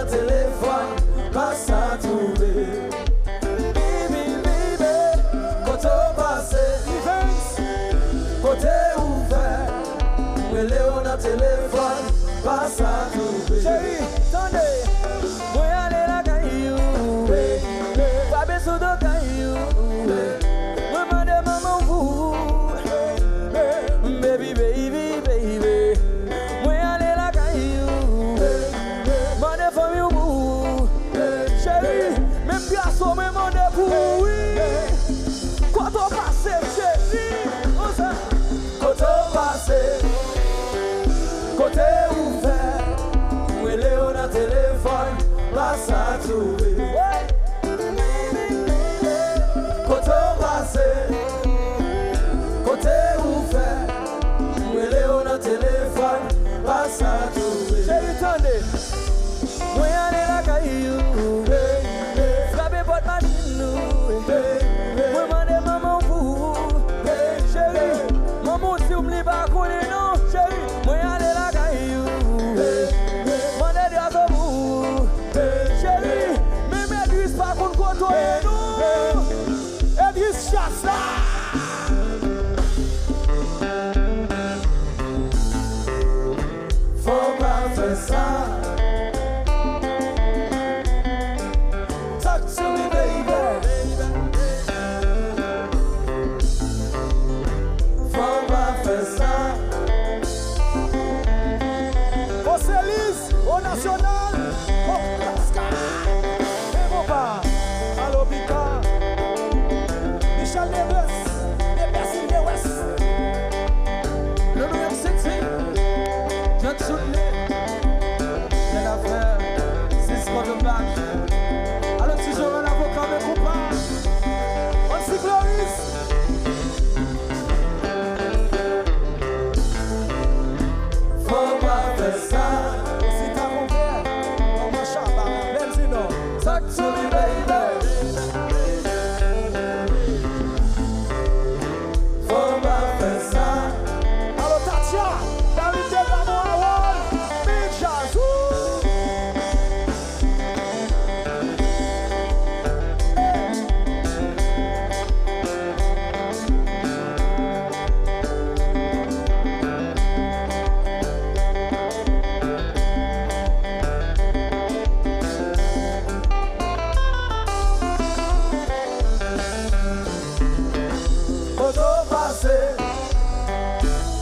Telefòn, pa sa twouve. Baby, baby, kote w pase? Kote ou fè? M rele w nan telefòn, pa sa twouve. Cheri, tande. Mwen ale lakay ou. Frape sou do kay ou. Mwen mande manman w pou ou. Baby, baby, baby. Mwen ale lakay ou. Mande fanmi w pou ou. Cheri, menm gason mwen mande pou ou, wi. Kote w pase, cheri? Konsa. Kote w pase? Kote ou fè? M rele w nan telefòn, pa sa twouve. Kote w pase? Kote ou fè? M rele w nan telefòn, pa sa twouve. Cheri, tande. Mwen ale lakay ou. Frape pòt machin ou. Mwen mande manman w pou ou. Cheri, manman w di w m li pa konnen non. Cheri, mwen ale lakay ou. Mande gason pou ou. Cheri, menm Edris pa konn kote w ye non. Edris Chasa. Fò w pa fè sa. Talk to me, baby. Fò w pa fè sa. José Liz, o nasyonal. Oh, Pascal. Fè bon pa. Alo, Pika. Michel Debes. Debes in the West. Le New York City. John Sudley. Bèl afè. Sis Quarterback. Alo, ti Joel avoka, men konpa. Ansi Cloris. Fò w pa fè sa. Si ta konpè, manman Chaba, bèl di non. Talk to me, baby. Fò w pa fè sa. Alo, Tatia, David Degamo, Harold, Big Jazz, woo! Kote w pase?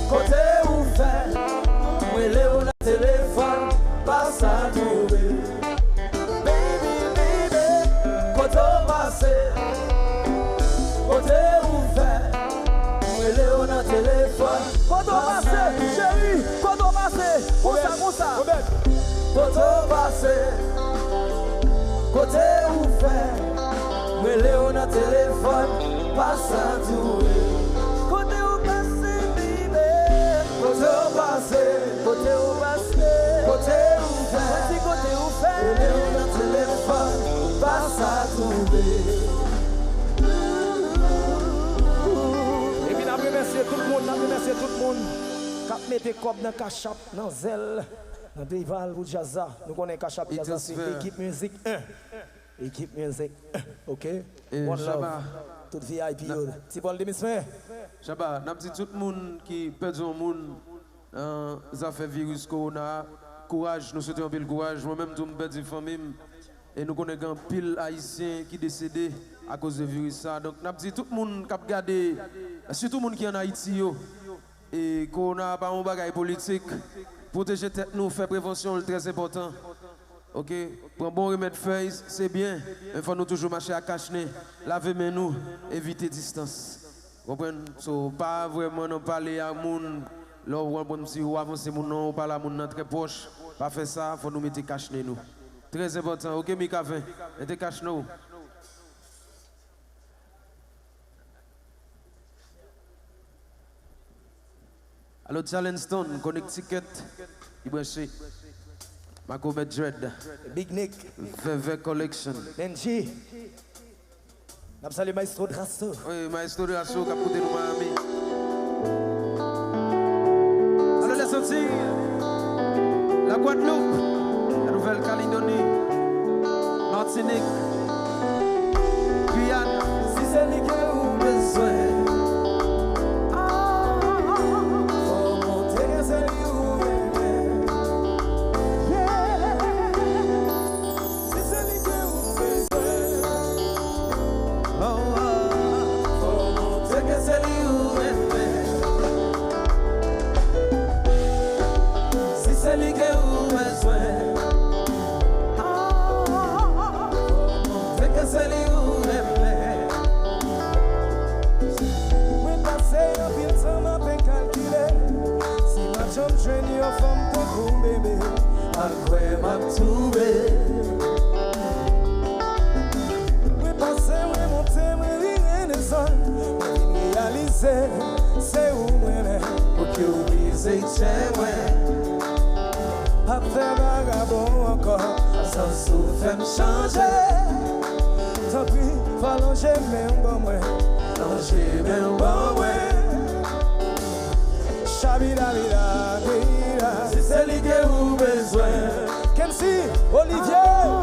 Kote ou fè? M rele w nan telefòn, pa sa twouve. Baby, baby, kote w pase? Kote ou fè? M rele w nan telefòn. Kote w pase, cheri? Kote w pase? Konsa, konsa. Kote w pase? Kote ou fè? M rele w nan telefòn, pa sa twouve. Kote ou pase, baby? Kote ou pase? Kote ou pase? Kote ou fè? Mwen di kote ou fè? M rele w nan telefòn, pa sa twouve. Epi n ap remèsye tout moun, n ap remèsye tout moun k ap mete kòb nan Cash App, nan Zelle, nan PayPal pou djaz la. Nou konnen Cash App djaz la se Ekip Mizik en. Ekip Mizik en, oke? One love. Tout V I P yo. Ti Paul Demisme. Chaba, n ap di tout moun ki pèdi yon moun nan zafè viris kowona a, kouraj, nou swete anpil kouraj. Mwen menm tou, m pèdi fanmi m. E nou konnen gen anpil Ayisyen ki desede akoz de viris sa. Donk, n ap di tout moun k ap gade, sitou moun ki ann Ayiti yo, e kowona a pa yon bagay politik. Pwoteje tèt nou, fè prevansyon, l trè enpòtan. Oke? Pran bon remèd fèy, se byen, men fò nou toujou mache ak kachnen, lave men nou, evite distans. Konprann? So, pa vrèman nan pale a moun, lè w konprann si ou avanse moun nan, ou pale a moun nan trè pwòch, pa fè sa, fò nou mete kachnen nou. Trè enpòtan. Oke, Mikaven, mete kachnen w. Alo, Charleston, Connecticut, li branche. Makomè Dread. Big Nick. Vèvè Collection. Benji. N ap salye Maestro Drasso. Wi, Maestro Drasso k ap koute nou Miami. Alo, Lèzantiy, Lagwadloup, Lanouvèl Kaledoni. Matinik, Giyàn, si se li ke ou bezwen, ah, fò w montre ke se li ou renmen. Yeah. Si se li ke ou bezwen, oh, oh, fò w montre ke se li ou renmen. Si se li ke ou bezwen, ah, fò w montre ke se li ou renmen. Mwen pase anpil tan m ap kalkile si m ap janm jwenn yon fanm tankou w, bebe. Pa kwè m ap twouve. Mwen pase, mwen monte, mwen vire desann, mwen vin reyalize se ou mwen renmen. Pou ke w brize tchè mwen. P ap fè vagabon ankò. Sans ou fè m chanje. Tanpri, fò w lonje men w ban mwen. Lonje men w ban mwen. Shabida, bida, bida. Si se li ke ou bezwen. Kency, Olivier.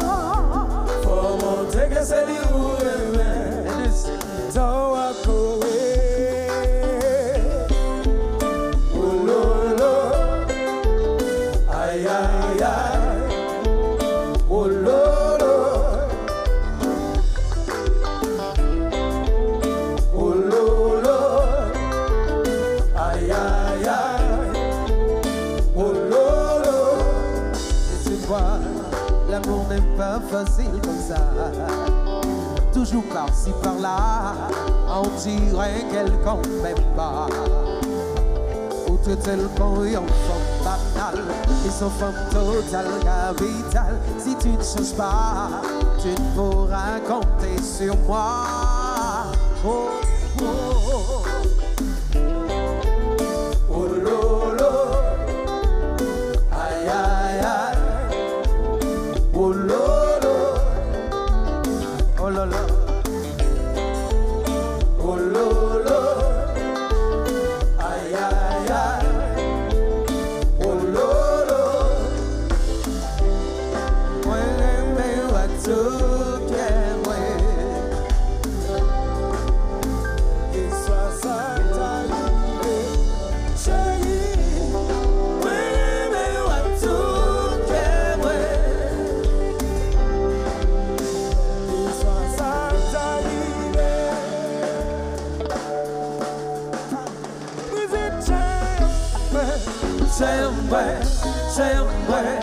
Fò w montre ke se li ou renmen. Tan w ap kouri. Wololo. Ay, ay, ay. Wololo. Wololo. Ay, ay, ay. Wololo. Et tu vois, l'amour n'est pas facile comme ça. Toujours par-ci par-là, on dirait qu'elle compte même pas. Ou trete l kon yon fanm banal, li se yon fanm total, kapital. Si tu ne changes pas, tu ne pourras compter sur moi. Oh, oh, oh. Wololo. Ay, ay, ay. Wololo. Wololo. Wololo. Ay, ay, ay. Wololo. Mwen renmen w ak tout kè mwen. Keswa sa ta rive, cheri, mwen renmen w ak tout kè mwen. Keswa sa ta rive. Brize tchè mwen, tchè mwen, tchè mwen.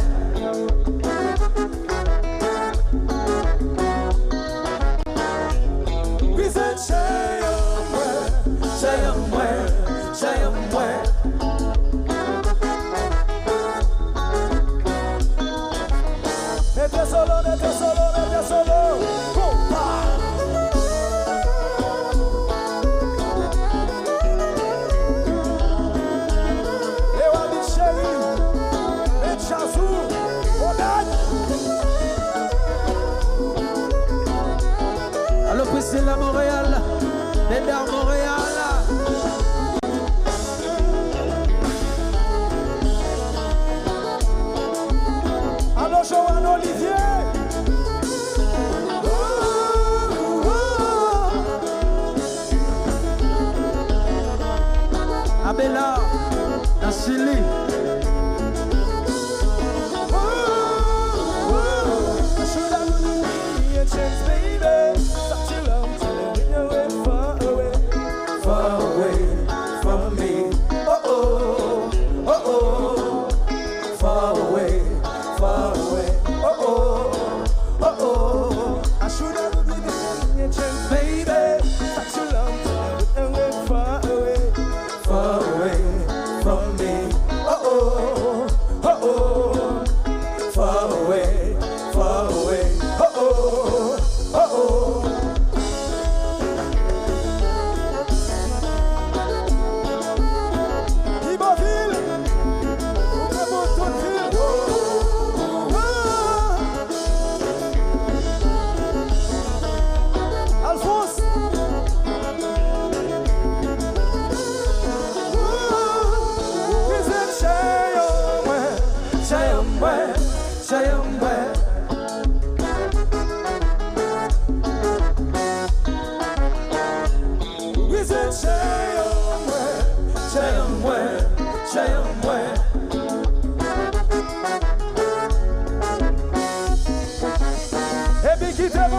Brize tchè mwen, tchè mwen, tchè mwen. Mete solo, mete solo, mete solo. Konpa. Lewa Beat Chéri. Met Jazou. Obed. Alo Priscilla Montréal. Neda Montréal. Alo Joanne Olivier.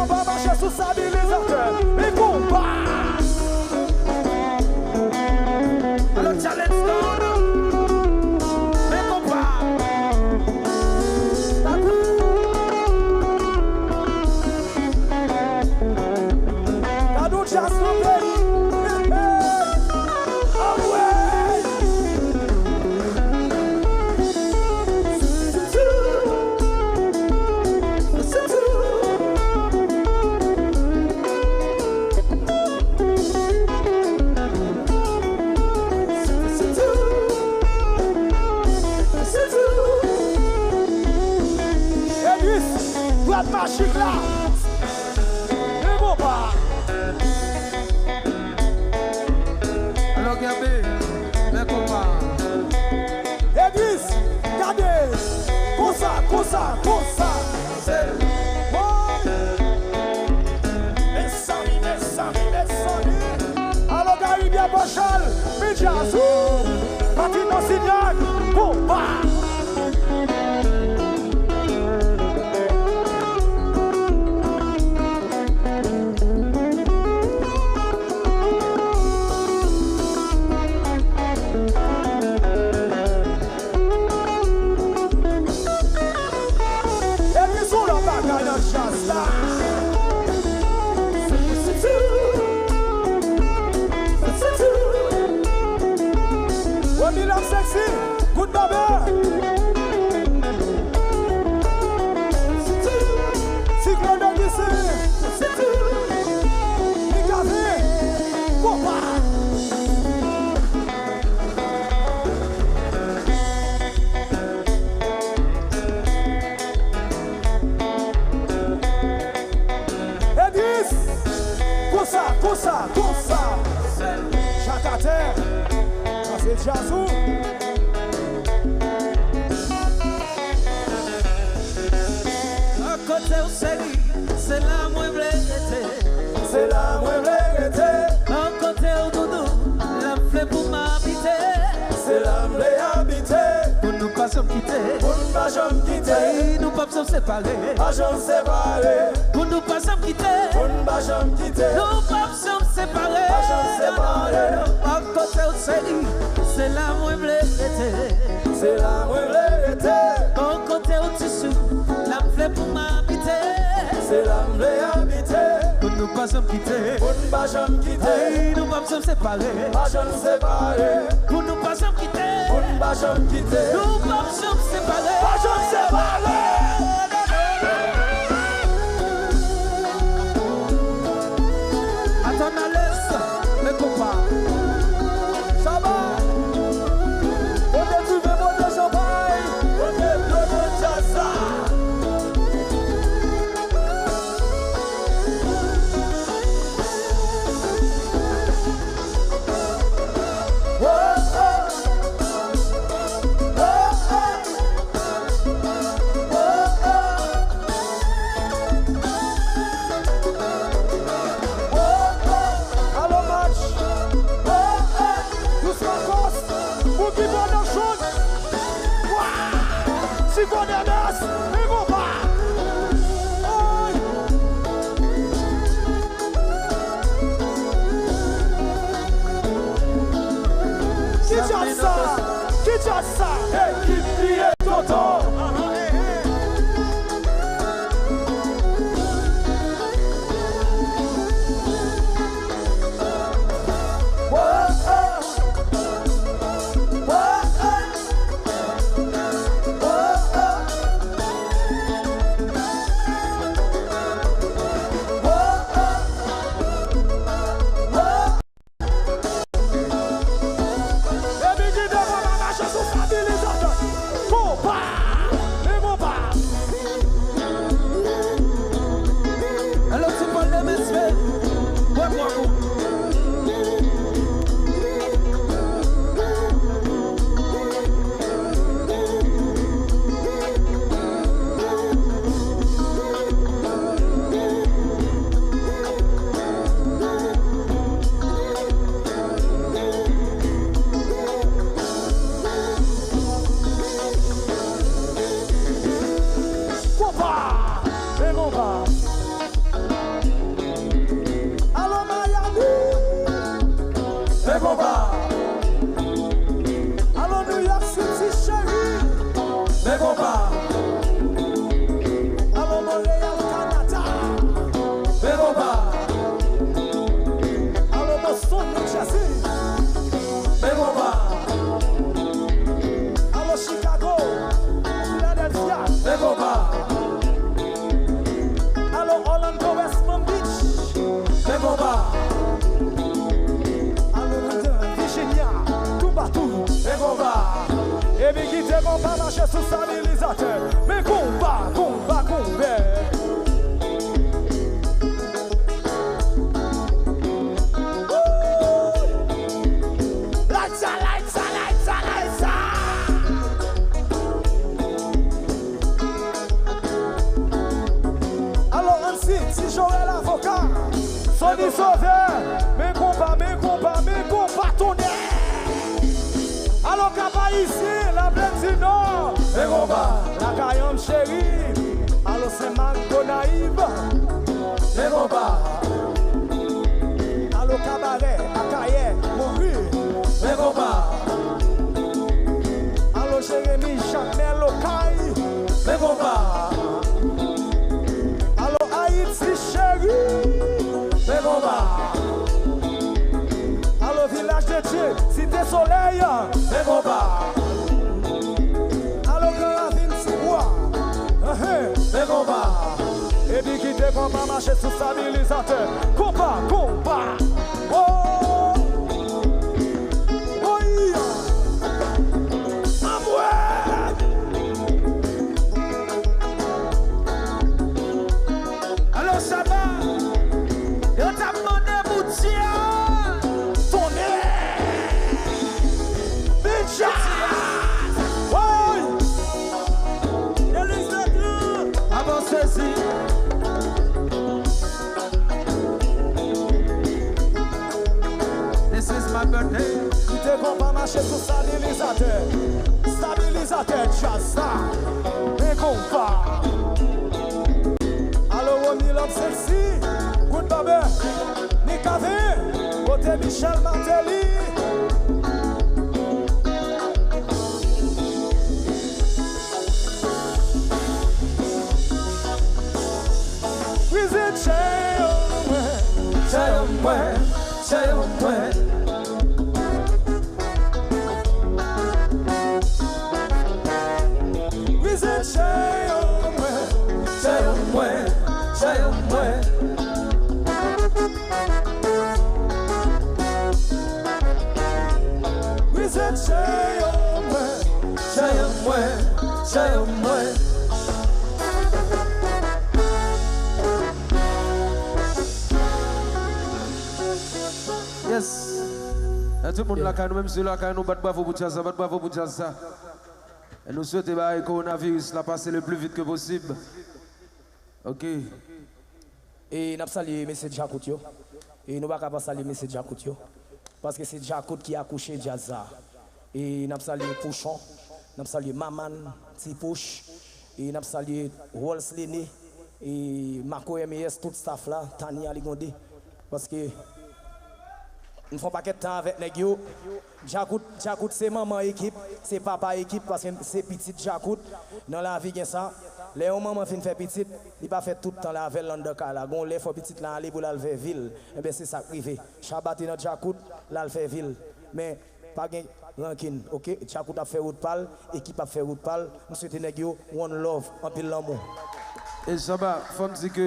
Konpa mache sou stabilizatè. E konpa. Alò, challenge down. E konpa. Gade yon djaz nan peyi. Hey, hey. Anmwey. Edris, dwèt majik la. E konpa. Alò, kenbe, men konpa. Edris, gade. Konsa, konsa, konsa. Se, woy. Mezanmi, mezanmi, mezanmi. Alò, Gary Byen Pòchal, Midjazou, Patino Signac, konpa. Epi sou lòt bagay nan djaz la. Remy Love Sexy, Good Baba. Ti Claude Augustin. Li ka vin. Konpa. Edris! Konsa, konsa, konsa! Jak atè! Sa se djaz ou! Bò kote w cheri, se la mwen vle rete. Se la mwen vle rete. Bò kote w doudou, la m vle pou m abite. Se la m vle abite. Pou nou pa janm kite. Pou n pa janm kite. Ey, nou p ap janm separe. Pa janm separe. Pou nou pa janm kite. Pou n pa janm kite. Nou p ap janm separe. Pa janm separe. Bò kote w cheri, se la mwen vle rete. Se la mwen vle rete. Bò kote w ti chou, la m vle pou m abite. Se la m vle abite. Pou nou pa janm kite. Pou n pa janm kite. Ey, nou p ap janm separe. Pa janm separe. Pou nou pa janm kite. Pou n pa janm kite. Nou p ap janm separe. Pa janm separe. Atann alèz, men konpa. Shabba. Pote diven, pote chanpay. Pote dlo nan djaz la. Konpa mache sou stabilizatè. Men konpa, konpa, konpa. Like sa, like sa, like sa, like sa. Alò, ann si, ti Joel avoka. Sony Sovè, men konpa, men konpa, men konpa, tonnè. Alò, Kap Ayisyen, Laplèn di Nò. Men konpa. Lakayanm cheri. Alò, Senmak Gonayiv. Men konpa. Alò, Kabarè, Akayè, Mori. Men konpa. Alò, Jeremi, Jakmèl, Okay. Men konpa. Alò, Ayiti cheri. Men konpa. Alò, Vilaj de Dye, Site Solèy. Men konpa. Alò, Gran Ravin, Tibwa. Ahen. Men konpa. Epi kite konpa mache sou stabilizatè. Konpa, konpa. Oh! Woy! Anmwey! Alò, Shabba, yo t ap mande pou Tia. Tonnè! Bitch! Woy! Elvis Bertrand! Avan sezi. This is my birthday. Kite konpa mache sou stabilizatè. Stabilizatè djaz la. Men konpa. Alò, Romy Love Sexy. Good Bobby. Nika Vin. Kote Michel Martelly. Bwize chè yo mwen, chè yo mwen, chè yo mwen. Bwize chè yo mwen, chè yo mwen, chè yo mwen. Bwize chè yo mwen, chè yo mwen, chè yo mwen. Yes. E tout moun lakay nou, menm si lakay nou, bat bravo pou djaz la, bat bravo pou djaz la. E nou swete bagay kowonaviris la pase le pli vit ke posib. Ok. E n ap salye mesye Djakout yo. E nou pa ka pa salye mesye Djakout yo. Paske se Djakout ki akouche djaz sa. E n ap salye Pouchon, n ap salye Maman, Ti Pouch, e n ap salye Rolls Lene, e Marco M E S, tout staff la, Tania Ligonde. Paske m fè yon pakèt tan avèk nèg yo. Djakout, Djakout se manman ekip, se papa ekip, paske se pitit Djakout. Nan lavi gen sa. Lè yon manman fin fè pitit, li pa fè tout tan la avè l anndan kay la. Gon lè fò pitit lan ale pou l al fè vi l. Enben se sa k rive. Shabba te nan Djakout, l al fè vi l. Men pa gen rankin, ok? Djakout ap fè wout pa l, ekip ap fè wout pa l. M swete nèg yo one love, anpil lanmou. E Shabba, fò m di ke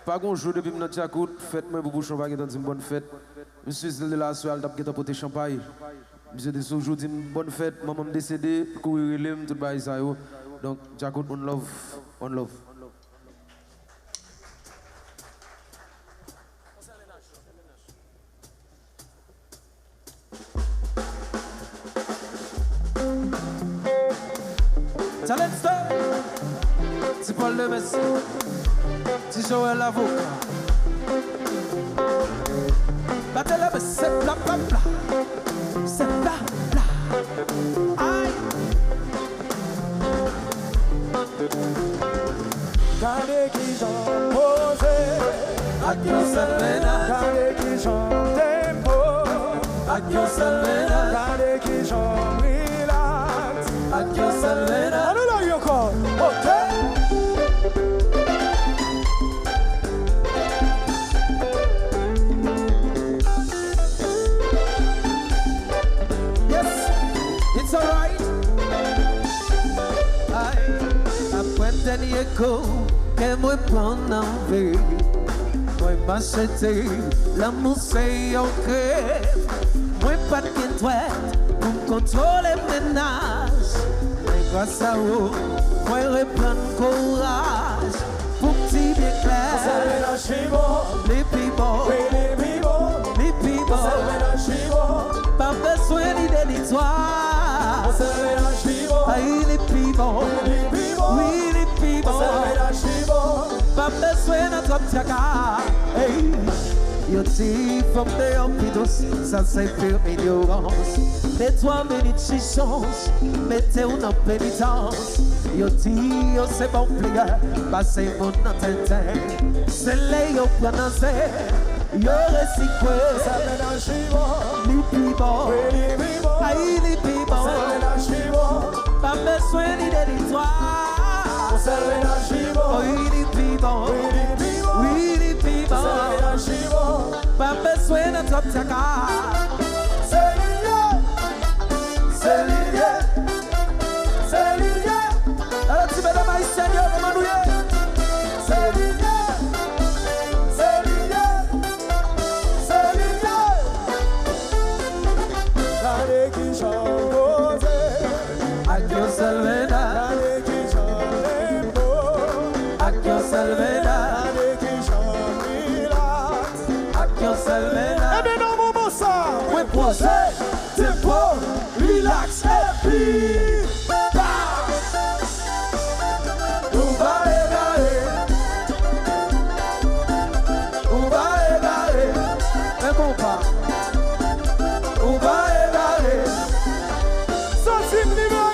pa gon jou depi m nan Djakout, fèt mwen pou Pouchon pa gentan di m bòn fèt. M swete l la aswè a, l t ap gentan pote chanpay. Misye te sou jou di m bòn fèt, manman m desede, l kouri rele m, tout bagay sa yo. Donk, Djakout, one love, one love. Talent Star, Ti Paul Lemestre, Ti Joel Avoka. Batè Lemestre, se bla bla bla, se bla bla. Ay. Gade kijan poze. Ak yon sèl mennaj. Gade kijan tempo. Ak yon sèl mennaj. Gade kijan relax. Ak yon sèl mennaj. Ann ale ankò. Ok. Yes, it's alright. Ay, apre dènye kou, kè mwen pran anvi. Mwen m achte lanmou se yon krim. Mwen pa t gen dwèt pou m kontwole mennaj. Gras a ou, mwen reprann kouraj pou m di byen klè. Konsèl mennaj pi bon. Li pi bon. Wi, li pi bon. Li pi bon. Konsèl mennaj pi bon. Pa bezwen ni de ni twa. Konsèl mennaj pi bon. Ay, li pi bon. Wi, li pi bon. Wi, li pi bon. Konsèl mennaj pi bon. Pa bezwen nan twòp tyaka. Ey. Yo di fanm deyò pi dous, sa se pi inyorans. De twa minit chichonj, mete w nan penitans. Yo di yo se bon playè, pase moun nan tenten. Se lè yo pran nan zen, yo resi kwè. Konsèl mennaj pi bon. Li pi bon. Wi, li pi bon. Ay, li pi bon. Konsèl mennaj pi bon. Pa bezwen ni de ni twa. Konsèl mennaj pi bon. Wi, li pi bon. Wi, li pi bon. Wi, li pi bon. Konsèl mennaj pi bon. Pa bezwen nan twòp tyaka. Se li ye. Se li ye. Se li ye. Alò, ti medam ayisyèn yo, kòman nou ye? Se li ye. Se li ye. Se li ye. Gade ki jan w poze. Ak yon sèl mennaj. Gade ki jan w lembo. Ak yon sèl mennaj. Gade ki jan w rilaks. Ak yon sèl mennaj. Ebyen, nan moman sa, mwen poze, tempo, rilaks, epi, pa! Ou pa egare. Ou pa egare. Men konpa. Ou pa egare. Santi m libere.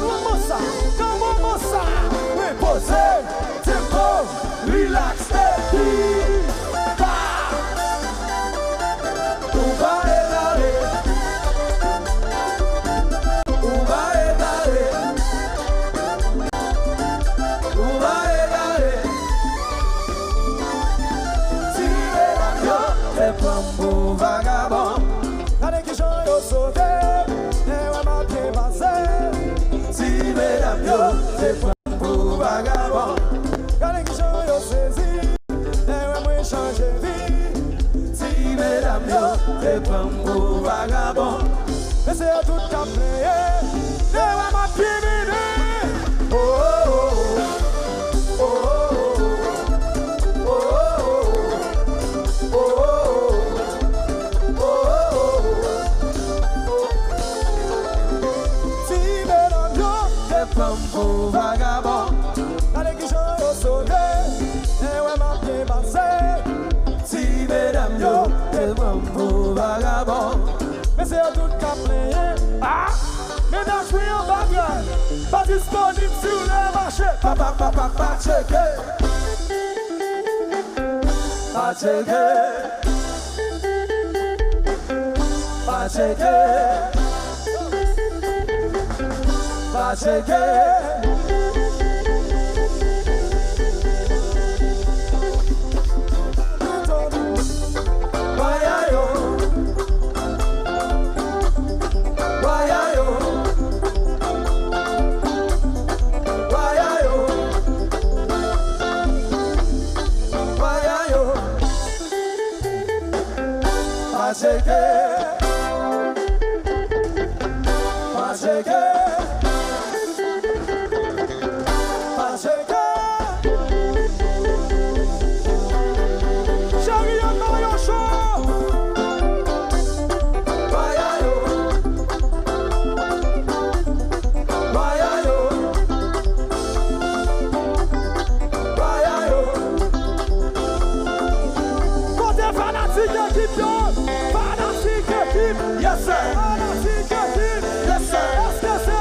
Kòman sa? Kòman sa? Repoze. Tempo, rilaks, epi pa. Ou pa egare. Ou pa egare. Ou pa egare. Ti medam yo te pran m pou vagabon. Gade ki jan yo sote, te wè m ap byen pase. Ti medam yo te pran pou vagabon. Gade ki jan yo sezi, lè yo wè mwen chanje vi. Ti medam yo te pran m pou vagabon. Mesye yo tout k ap plenyen, lè yo wè m ap byen mennen. Oh, oh, oh. Ti medam yo te pran m pou vagabon. Gade ki jan yo sote, lè yo wè m ap byen pase. Ti medam yo te pran m pou vagabon. Mesye yo tout k ap plenyen. Ah! Mennaj mwen an bagay pa disponib sou le mache. Pa, pa, pa, pa, pa tcheke. Pa tcheke. Pa tcheke. Pa tcheke. Waya yo. Waya yo. Waya yo. Waya yo. Pa tcheke. Pa tcheke. Pa tcheke. Cheri, ann ba yo cho. Waya yo. Waya yo. Waya yo. Kote fanatik ekip yo? Fanatik ekip. Yes, sir. Fanatik ekip. Yes, sir. Èske se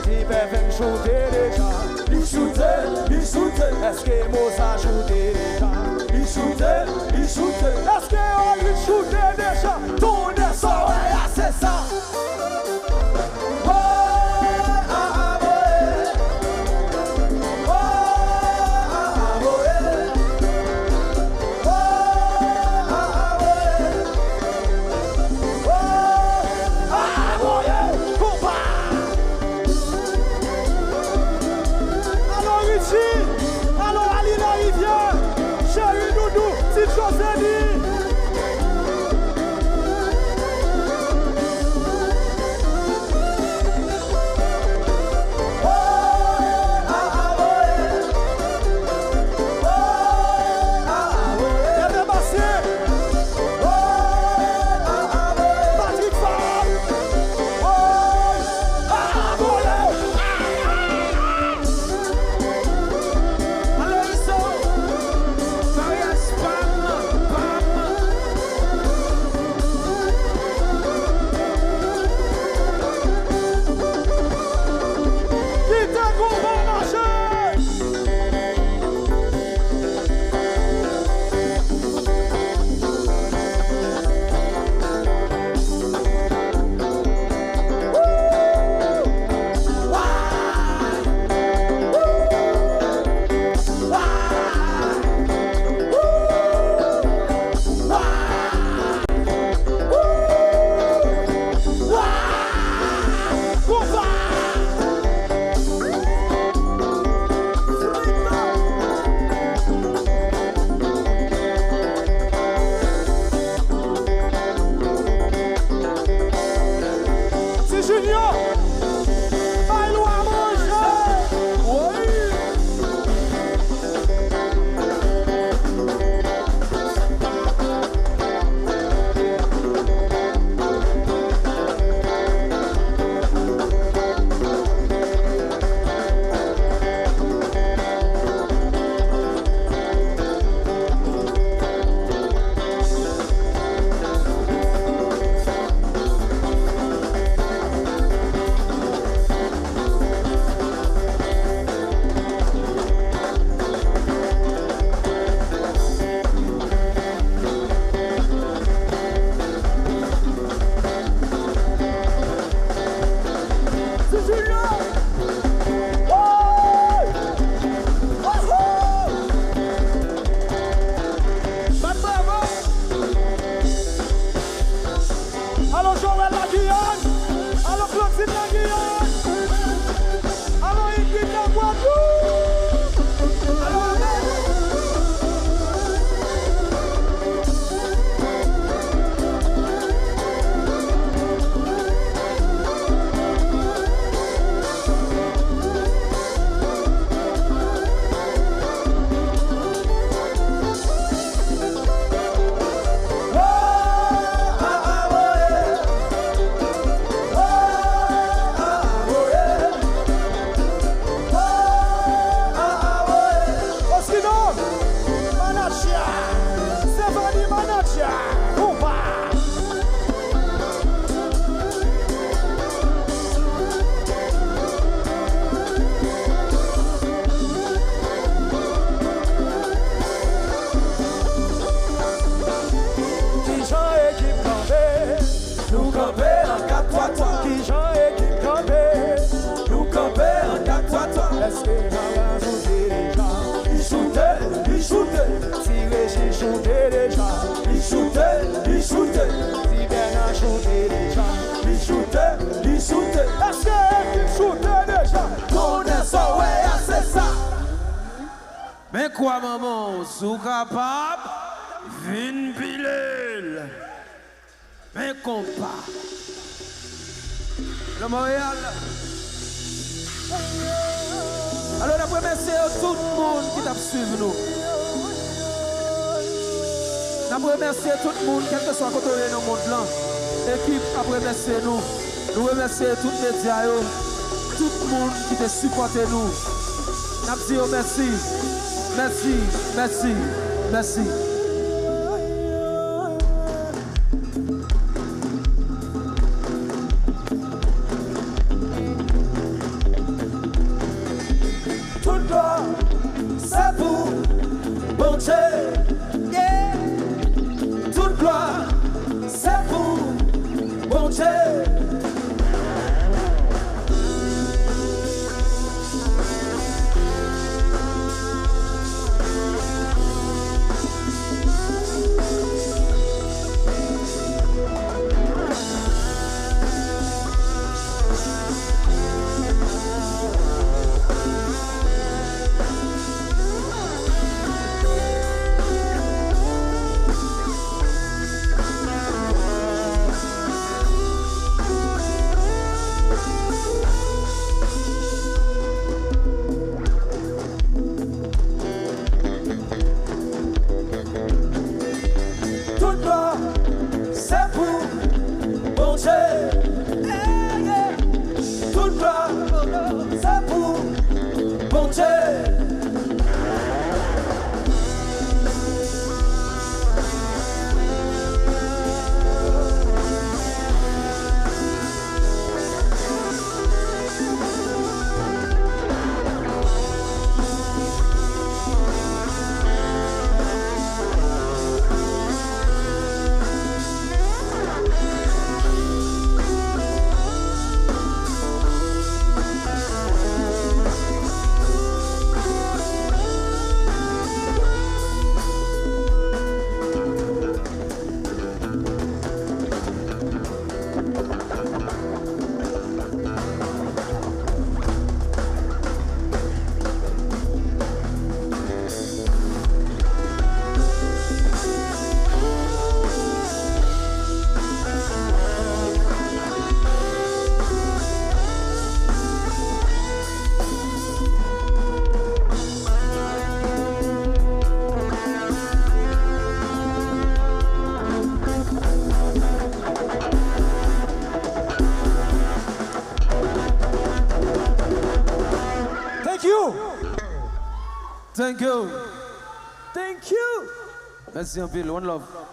Ti Bèven choute deja. Li choute, li choute. Èske Moza choute deja? Li choute, li choute. Èske Rodrigue choute deja? Tonnè sa w wè a, se sa. Woy, a, a, woy. Woy, a, a, woy. Woy, a, a, woy. Woy, a, a, woy. Konpa. Alo Richie, alo Alina Rivière, Cheri Doudou, Ti Josely. Bebe Basye. Patrick Favre. Aloyiso. Maryaj pa m, pa m. Kite konpa mache! Ti Junior, bay lwa manje. Woy. Bat bravo! Alo Joël la Guyane! Alo Claudine la Guyane! Alo Ingrid la Gwadloup! Alo Amel! Oskidan, Manacha, Stefani Manacha, konpa. Kijan ekip kanpe? Nou kanpe an kat twa twa. Kijan ekip kanpe? Nou kanpe an kat twa twa. Èske Rara choute deja? Li choute, li choute. Ti Reji choute deja? Li choute, li choute. Ti Bèna choute deja? Li choute, li choute. Èske ekip choute deja? Tonnè sa w wè a, se sa. Men kwa manman w, si w kapab, vin pile l. Men konpa. Le Montréal. Alò, n ap remèsye tout moun ki t ap swiv nou. N ap remèsye tout moun, kèlkeswa kote w ye nan mond lan. Ekip ap remèsye nou. Nou remèsye tout medya yo, tout moun ki te sipòte nou. N ap di yo mèsi, mèsi, mèsi, mèsi. You. Thank you. Thank you. Mèsi anpil. One love.